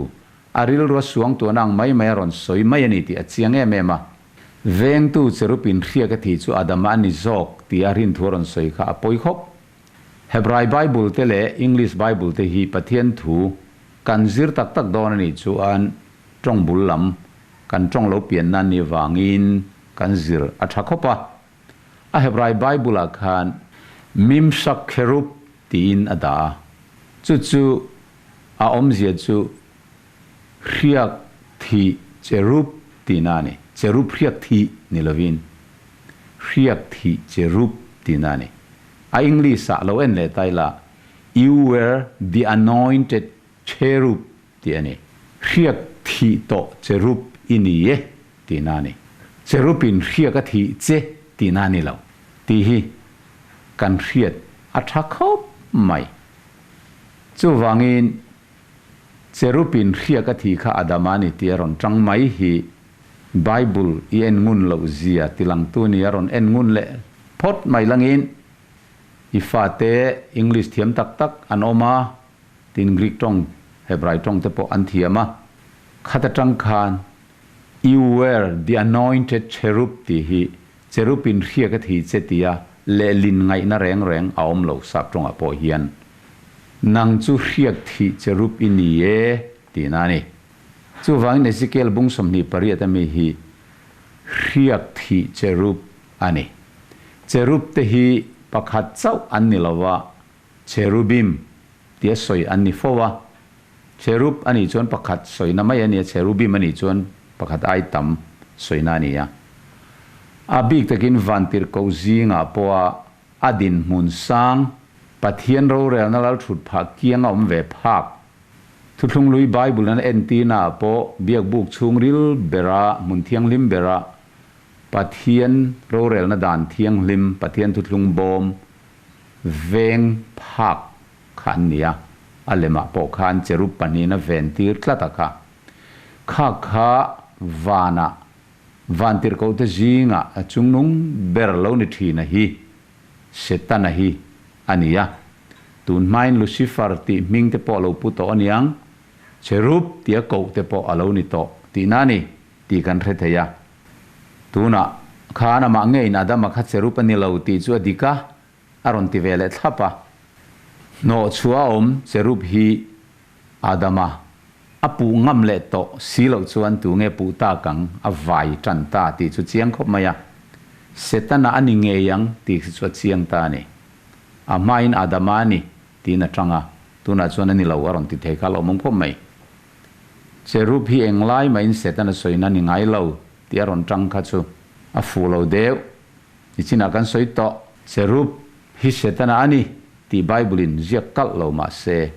a rilru a suangtuahna ang mai mai a rawn sawi mai a ni tih a chiang em em a. Vengtu cherubin hriak a thi chu Adama a ni zawk tia rinthu a rawn sawi kha a pawi khawp. Hebrai Bible te leh English Bible te hi Pathian thu kan zir tak tak dawn a nih chuan tawng bul lam kan tawng lo pian nan ni vangin kan zir a tha khawp a. A Hebrai Bible ah khan Mimshak Kherub tiin a dah a, chu chu a awmzia chu hriak thih cherub tihna a ni. Cherub hriak thih ni lovin hriak thih cherub tihna a ni. A English ah lo en leh ta ila, You were the anointed cherub tih a ni. Hriak thih tawh cherub i ni e tihna a ni. Cherub in hriak a thih che tihna a ni lo tih hi kan hriat a tha khawp mai. Chuvangin cherub in hriak a thih kha Adama a ni tih a rawn tang mai hi Bible i en ngun loh zia tilangtu ni a rawn en ngun leh phawt mai langin i fate English thiam tak tak an awm a, tin Greek tawng, Hebrai tawng te pawh an thiam a. Khat atang khan You were the anointed cherub tih hi cherub in hriak a thi che tia lehlin ngaihna reng reng a awm lo sap tawngah pawh hian nang chu hriak thih cherub i ni e tihna a ni. Chuvangin Ezekiel bung 28 ami hi hriak thih cherub a ni. Cherub te hi pakhat chauh an ni lo va, cherubim tia sawi an ni fo a. Cherub a nih chuan pakhat sawina mai a ni a, cherubim a nih chuan pakhat ai tam sawina a ni a. A bik takin vantirhkoh zingah pawha a dinhmun sang, Pathian rorelna lalthut phah kianga awm ve phak. Thuthlunglui Bible an entirnaah pawh biakbuk chhungril bera hmun thianghlim bera Pathian rorelna dan thianghlim, Pathian thuthlung bawm veng phak kha an ni a, a lemah pawh khan cherub pahnihin a ven tir tlat a kha. Kha kha vanah vantirhkohte zingah a chungnung ber lo ni thin a hi, Setana hi a ni a. Tun hmain Lucifer tih hming te pawh a lo pu tawh a niang, cherub tia koh te pawh a lo ni tawh tihna a ni. Tih kan hre thei a. Tunah khan amah ngeiin Adama kha cherub a ni lo tih chu a dik a, a rawn ti ve leh thlap a. Hnawh chhuah a awm cherub hi Adama a puh ngam leh tawh si loh chuan tu nge puh tak ang a vai tan ta tih chu chiang khawp mai a. Setana a ni ngei ang tih khi chu a chiang ta a ni. A hmain Adama a ni tiin a tang a, tunah chuan a ni lo a rawn ti thei kha a lo awm khawp mai. Cherub hi englai mahin Setana sawina ni ngai lo tih a rawn tang kha chu a fuh lo deuh. Nichinah kan sawi tawh. Cherub hi Setana a ni tih Bible-in ziak kalh lo mah se,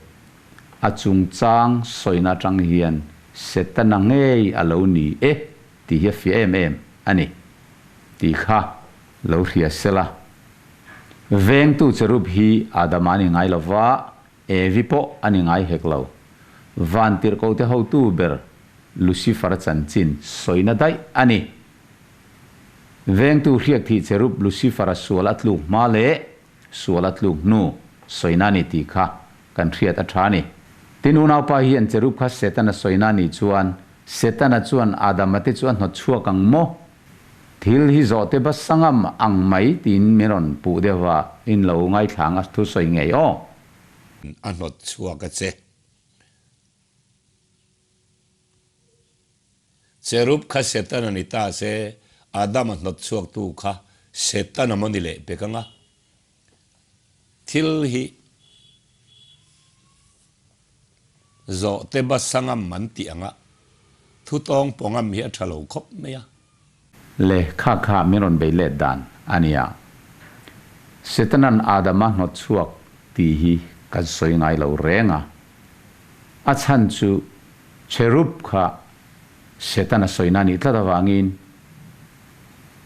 a chungchang sawina atang hian Setana ngei a lo ni e tih hi a fiah em em a ni tih kha lo hria sela. Vengtu cherub hi Adama a ni ngai lova, Evi pawh a ni ngai hek lo. Vantirhkote hotu ber Lucifer-a chanchin sawina daih a ni. Vengtu hriak thih cherub Lucifer-a sual a tluk hma leh sual a tluk hnu sawina a ni tih kha kan hriat a tha a ni. Tin, unaupa hian cherub kha Setana sawina a nih chuan Setana chuan Adama te chu a hnawt chhuak ang maw? Thil hi zawhte ba sangam ang mai tiin min rawn puh deuh a, in lo ngaithla ang a thu sawi ngei aw. A hnawt chhuak a che. Cherub kha Satan a ni ta se, Adam a hnawt chhuak tu kha Satan a maw ni leh pek ang a. Thil hi zawhte ba sangam an tih ang a, thu tawng pawngam hi a tha lo khawp mai a. Le kha kha min rawn bei let dan a nia. Setanan Adama hnawt chhuak tih hi kan sawi ngai lo reng a. A chhan chu cherub kha Setana sawina a nih tlat avangin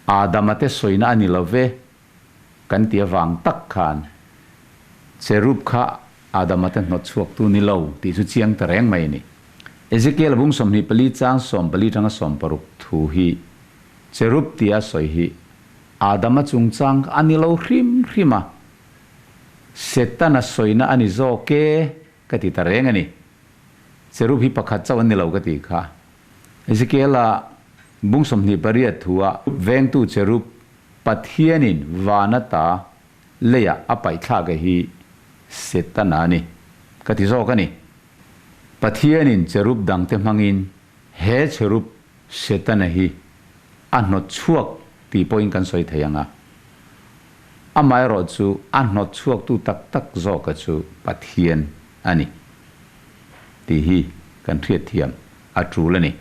Adama te sawina a ni lo ve. Kan ti avang tak khan cherub kha Adama te hnawt chhuaktu ni lo tih chu chiang ta reng mai a ni. Ezekiel bung 24 chang 14 tanga 60 thu hi cherub tia sawi hi Adama chungchang a ni lo hrim hrim a, Setana sawina a ni zawk e ka ti ta reng a ni. Cherub hi pakhat chauh an ni lo ka ti kha. Ezekiel-a bung 28 thua vengtu cherub Pathianin van ata leiah a paihthlak a hi Setana a ni, ka ti zawk a ni. Pathianin cherub dangte hmangin he cherub Setana hi a hnawt chhuak tih pawhin kan sawi thei ang a. Amaherawhchu a hnawt chhuaktu tak tak zawka chu Pathian a ni tih hi kan hriatthiam a tul a ni.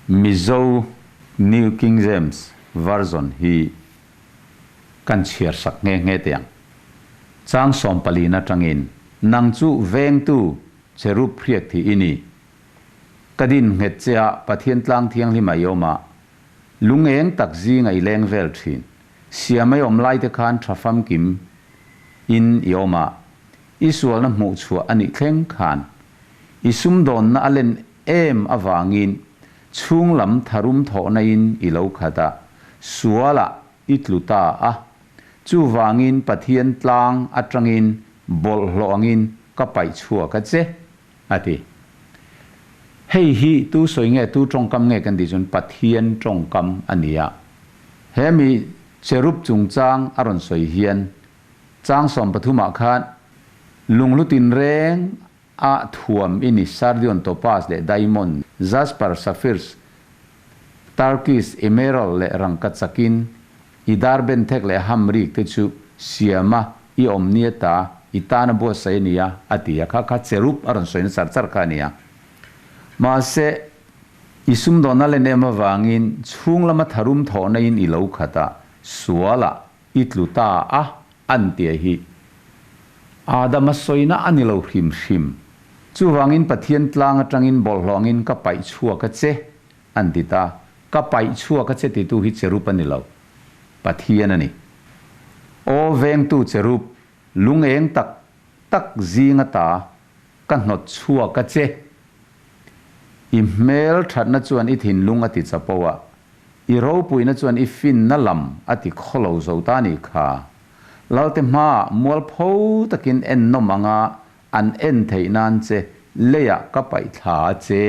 Mizo New King James Version hi kan chhiar sak nghe nghe teh ang. Chang sawmpalin atangin, Nang chu vengtu cherub hriat thih i ni. Ka din nghet che a, Pathian tlang thianghlim a i awm a, lungeng tak zinga i leng vel thin. Siam i awm laite khan tha famkim in i awm a, i sualna hmuh chhuah a nih thleng khan i sumdawnna a len em avangin chhung lam tharum thawhna in i lo khat a, sualah i tlu ta a. Chuvangin Pathian tlang atangin bawlhhlawh angin ka paih chhuak a che, a ti. Hei hi tu sawi nge, tu tawngkam nge kan tih chuan Pathian tawngkam a ni a. He mi cherub chungchang a rawn sawi hian chang 13 ah khan lunghlu tinreng a thuam i ni, sardion, topaz leh diamond, jasper, sapphires, turquoise, emerald leh rangka chakin I dar benthek leh hamrik te chu siama i awm ni ata i tana buatsaih a ni a, a ti a. Kha kha cherub a rawn sawina char char kha a ni a. Mahse, i sumdawnna len em avangin chhung lama tharum thawhna in i lo khat a, sualah i tlu ta a, an tia hi Adama sawina a ni lo hrim hrim. Chuvangin Pathian tlang atangin bawlhhlawh angin ka paih chhuak a che, an ti ta. Ka paih chhuak a che titu hi cherub a ni lo, Pathian a ni. Aw vengtu cherub, lung eng tak tak zing ata ka hnawt chhuak a che. I hmel thatna chuan i thinlung a ti chapo a, I ropuina chuan i finna lam a ti khawlo zo ta nih kha. Lalte hmaah mualpho takin ennawm anga an en theih nan che leiah ka paih thla a che.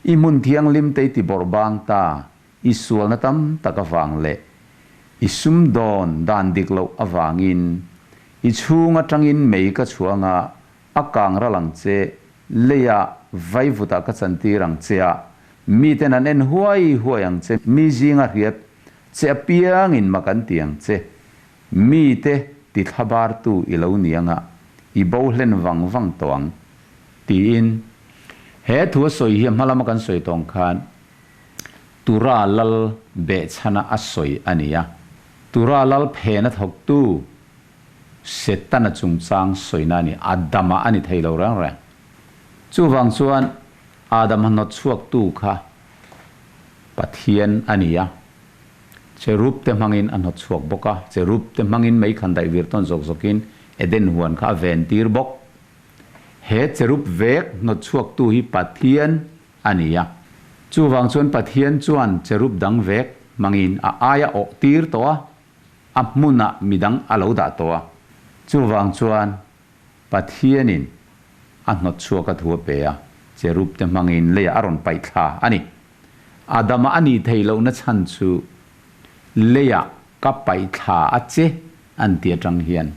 I hmun thianghlim te i ti bawrh bang ta, i sualna tam tak avang leh i sumdawn dan dik loh avangin i chhung atangin mei ka chhuah anga A kang ral ang che, leiah vaivutah ka chantir ang che a, miten an en huai huai ang che, mi zinga hriat che apiangin mak an ti ang che, mite ti thlabartu i lo ni anga i bo hlen vang vang tawh ang, tiin. He thu a sawi hi a hma lama kan sawi tawng khan Tura lal behchhana a sawi a ni a, Tura lal phena thawktu Setana chungchang sawina a ni. Adama a ni thei lo reng reng. Chuvang chuan Adama hnawt chhuaktu kha Pathian a ni a, Cherub te hmangin a hnawt chhuak bawk a, Cherub te hmangin mei khan daih vir tawn zawk zawkin Eden huan kha a ven tir bawk. He Cherub vek hnawt chhuaktu hi Pathian a ni a. Chuvang chuan Pathian chuan Cherub dang vek hmangin a aia awh tir tawh a, A hmunah midang a lo dah tawh a, chuvang chuan Pathianin a hnawt chhuak a thu a pe a, cherub te hmangin leiah a rawn paih thla a ni. Adama a nih theih lohna chhan chu leiah ka paih thla a che an ti atang hian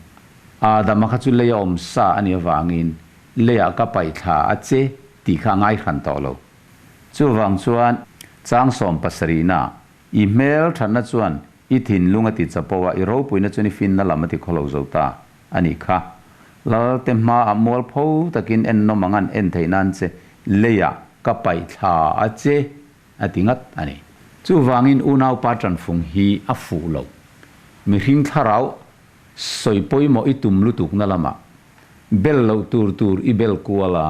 Adama kha chu leia awm sa a nih avangin leiah ka paih thla a che tih kha a ngai hran tawh lo. Chuvang chuan chang 70na I hmel thatna chuan i thinlung a ti chapo a, i ropuina chuan i finna lam a ti khawlo zo ta a nih kha. Lalte hmaah mualpho takin ennawm ang an en theih nan che leiah ka paih thla a che a ti ngat a ni. Chuvangin unaupa tanfung hi a fuh lo. Mihring thlarau sawi pawimawh i tum lutukna lamah bel loh tur tur i bel kual a,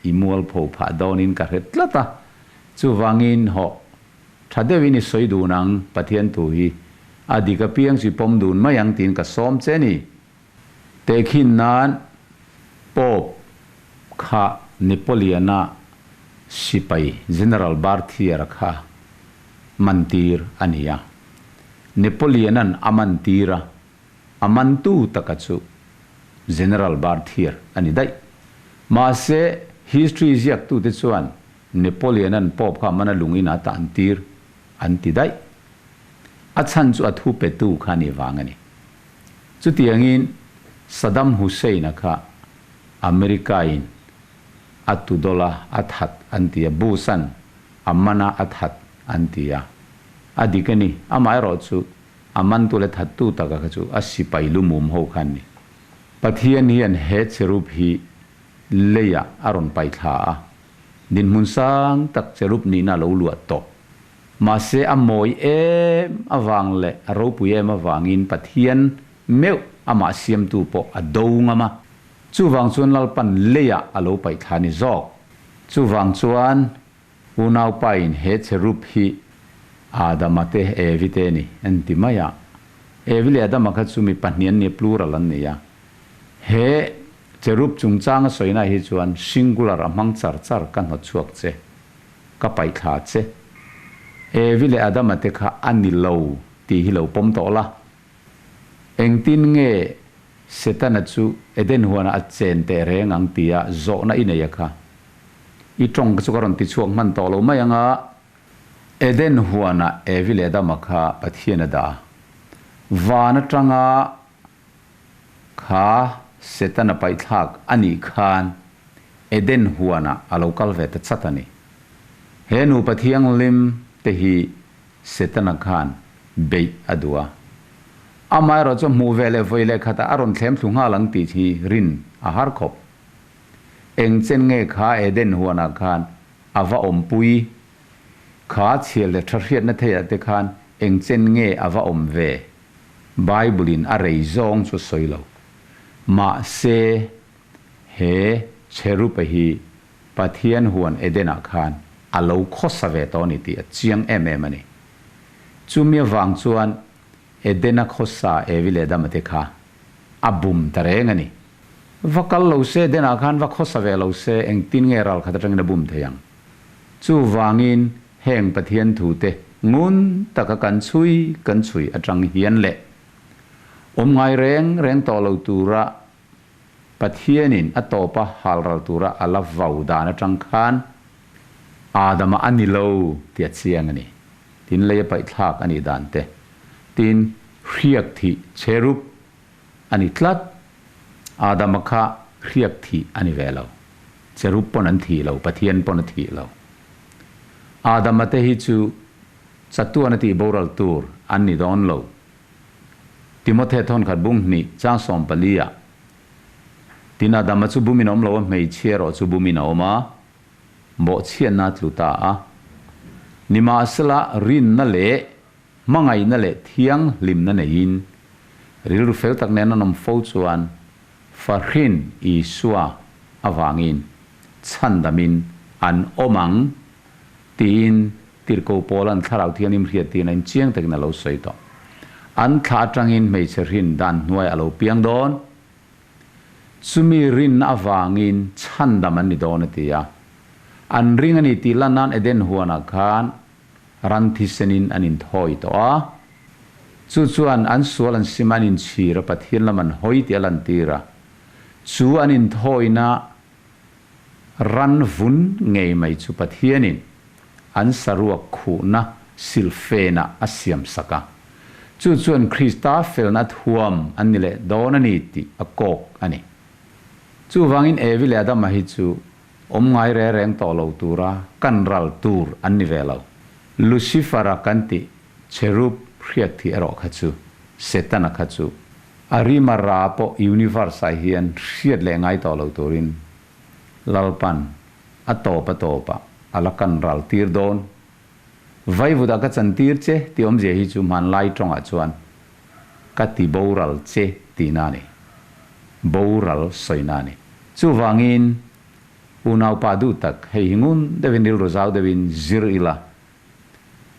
i mualpho phah dawnin ka hre tlat a. Chuvangin hawh Tha deuhin i sawi dun ang, Pathian thu hi a dik apiang chu i pawm dun mai ang tiin ka sawm che ni. Tehkhin nan Pope kha Napoleon-a sipai General Berthier-a kha mantir a ni a. Napoleon-a'n a mantir a, a mantu taka chu General Berthier a ni daih. Mahse, history ziaktute chuan Napoleon-a'n Pope kha mana lung in a tan tir an ti daih. A chhan chu a thu petu kha a nih vang a ni. Chutiangin Saddam Hussein-a kha America-in a tudawlh a, a that an ti a, Bush-a'n a mana a that an ti a. A dik a ni. Amaherawh chu a mantu leh thattu taka kha chu a sipai lumum ho kha an ni. Pathian hian he cherub hi leiah a rawn paih thla a, dinhmun sang tak cherub nihna a lo luah tawh. Mahse a mawi em avang leh a ropui em avangin Pathian meuh amah siamtu pawh a do ngam a, chuvang chuan Lalpan leiah a lo paih thla ni zawk. Chuvang chuan unaupain he cherub hi Adama te Evi te ni an ti mai a, Evi leh Adama kha chu mi pahnih an ni a, plural an ni a, he Cherub chungchanga sawina hi chuan singular a hmang char char ka hnawt chhuak che, ka paih thla che. Evi leh Adama te kha a ni lo tih hi lo pawm tawh la. Engtin nge Setana chu Eden huanah a chen teh reng ang tia zawhna i nei a kha? I tawng chu ka rawn ti chhuak hman tawh lo mai ang a. Eden huanah Evi leh Adama kha Pathian a dah a. Van atanga Kha Setana paihthlak a nih khan Eden huanah a lo kal ve ta chat a ni. He nupa thianghlim te hi Setana khan beih a duh a. Amaherawhchu hmuh ve leh vawi leh khatah a rawn thlem thlu nghal ang tih hi rin a har khawp. Eng chen nge kha Eden huanah khan a va awmpui? Kha chhiar leh tha hriatna theiah te khan eng chen nge a va awm ve? Bible-in a rei zawng chu sawi lo. Mahse, he Cherupa hi Pathian huan Eden-ah khan a lo khawsa ve tawh a ni tih a chiang em em a ni. Chumi avang chuan Eden-a khawsa Evi leh Adama te kha a bum ta reng a ni. Va kal lo se, Eden-ah khan va khawsa ve lo se, engtin nge ralkhat atangin a bum thei ang? Chuvangin heng Pathian thute ngun taka kan chhui kan chhui atang hian leh awm ngai reng reng tawh lo tura Pathianin a tawpa halral tura a la vau dan atang khan Adama a ni lo tih a chiang a ni. Tin lei a paihthlak a nih dan te, tin hriak thih cherub a ni tlat. Adama kha hriak thih a ni ve lo. Cherub pawn an thih lo, Pathian pawn a thih lo. Adama te hi chu chatuan a tih boral tur an ni dawn lo. Timothe thawnkhat bung hnih chang 14 ah, Tin Adama chu bumin a awm lo a, hmeichhia erawh chu bumin a awm a, bawhchhiatna a tlu ta a. Nimahsela rinna leh hmangaihna leh thianghlimna neiin rilru fel tak nen an awm fo chuan Fahrin Isua avangin chhandamin an awm ang tiin Tirhkoh Paula'n Thlarau Thianghlim hriattirna in chiang takin a lo sawi tawh. An thla atangin hmeichhe hrin dan hnuai a lo piang dawn. Chumi rinna avangin chhandam an ni dawn a ti a. An ring a ni tih lan nan Eden huanah khan ran thisenin an inthawi tawh a. Chu chuan an sual an sim a, an inchhir a, Pathian lam an hawi tih a lantir a. Chu an inthawina ran vun ngei mai chu Pathianin an saruak khuhna silhfenah a siamsak a. Chu chuan Krista felna thuam an ni leh dawn a ni tih a kawk a ni. Chuvangin Evi leh Adama hi chu awm ngai re reng tawh lo tura kan ral tur an ni ve lo. Lucifer-a kan tih Cherub hriat thih erawh kha chu Setana kha chu a rima ra pawh universe ah hian hriat leh ngai tawh lo turin Lalpan a tawp a tawpah a la kan ral tir dawn. Vaivutah ka chan tir che tih awmzia hi chu hmanlai tawngah chuan ka ti boral che tihna a ni. Boral sawina a ni. Chuvangin unaupa duh tak hei hi ngun deuhin rilru zau deuhin zir ila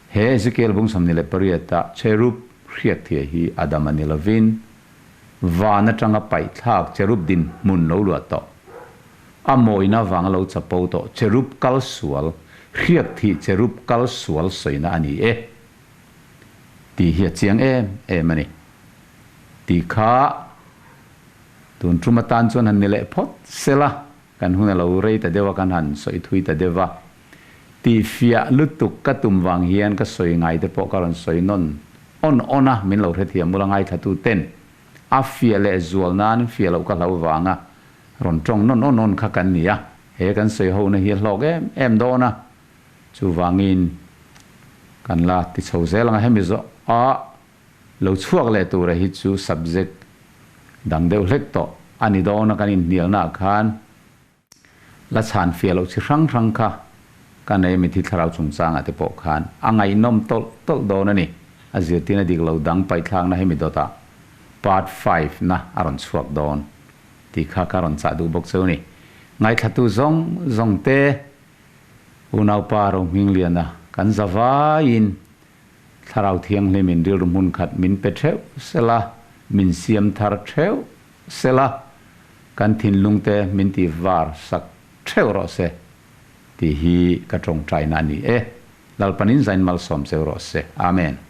He Ezekiel bung 28 ah cherub hriatthia hi Adama ni lovin, van atanga paihthlak cherub dinhmun lo luah tawh, a mawina vanga lo chapo tawh cherub kal sual, hriakthih cherub kal sual sawina a ni e tih hi a chiang em em a ni. Tih kha tun tum atan chuan han ni leh phawt sela. Kan hun a lo rei ta deuh a, kan han sawi thui ta deuh a. Tihfiah lutuk ka tum vang hian ka sawi ngai te pawh ka rawn sawi nawn awn awn a, min lo hrethiam ula ngaithlatu ten a fiah leh zual nan fiah loh ka hlau vanga rawn tawng nawn awn awn kha kan ni a. He kan sawi ho na hi a hlawk em em dawn a, chuvangin kan la ti chho zel ang a, hemi zawh a Lo chhuak leh tura hi chu subject dang deuh hlek tawh a ni dawn a, kan inhnialnaah khan la chhan fiah loh chi hrang hrang kha ka nei a, mithi thlarau chungchangah te pawh khan a ngaihnawm tawlh tawlh dawn a ni. A zirtirna dik lo dang paihthlakna hemi dawtah part five na a rawn chhuak dawn tih kha ka rawn chah duh bawk cheu a ni. Ngaithlatu zawng zawng te unaupa Rohmingliana kan za vaiin Thlarau Thianghlimin rilru hmun khat min pe theuh sela, min siam thar theuh sela, kan thinlungte min ti var sak theuh rawh se tih hi ka tawngtaina a ni e. Lalpanin zain malsawm cheu rawh se. Amen.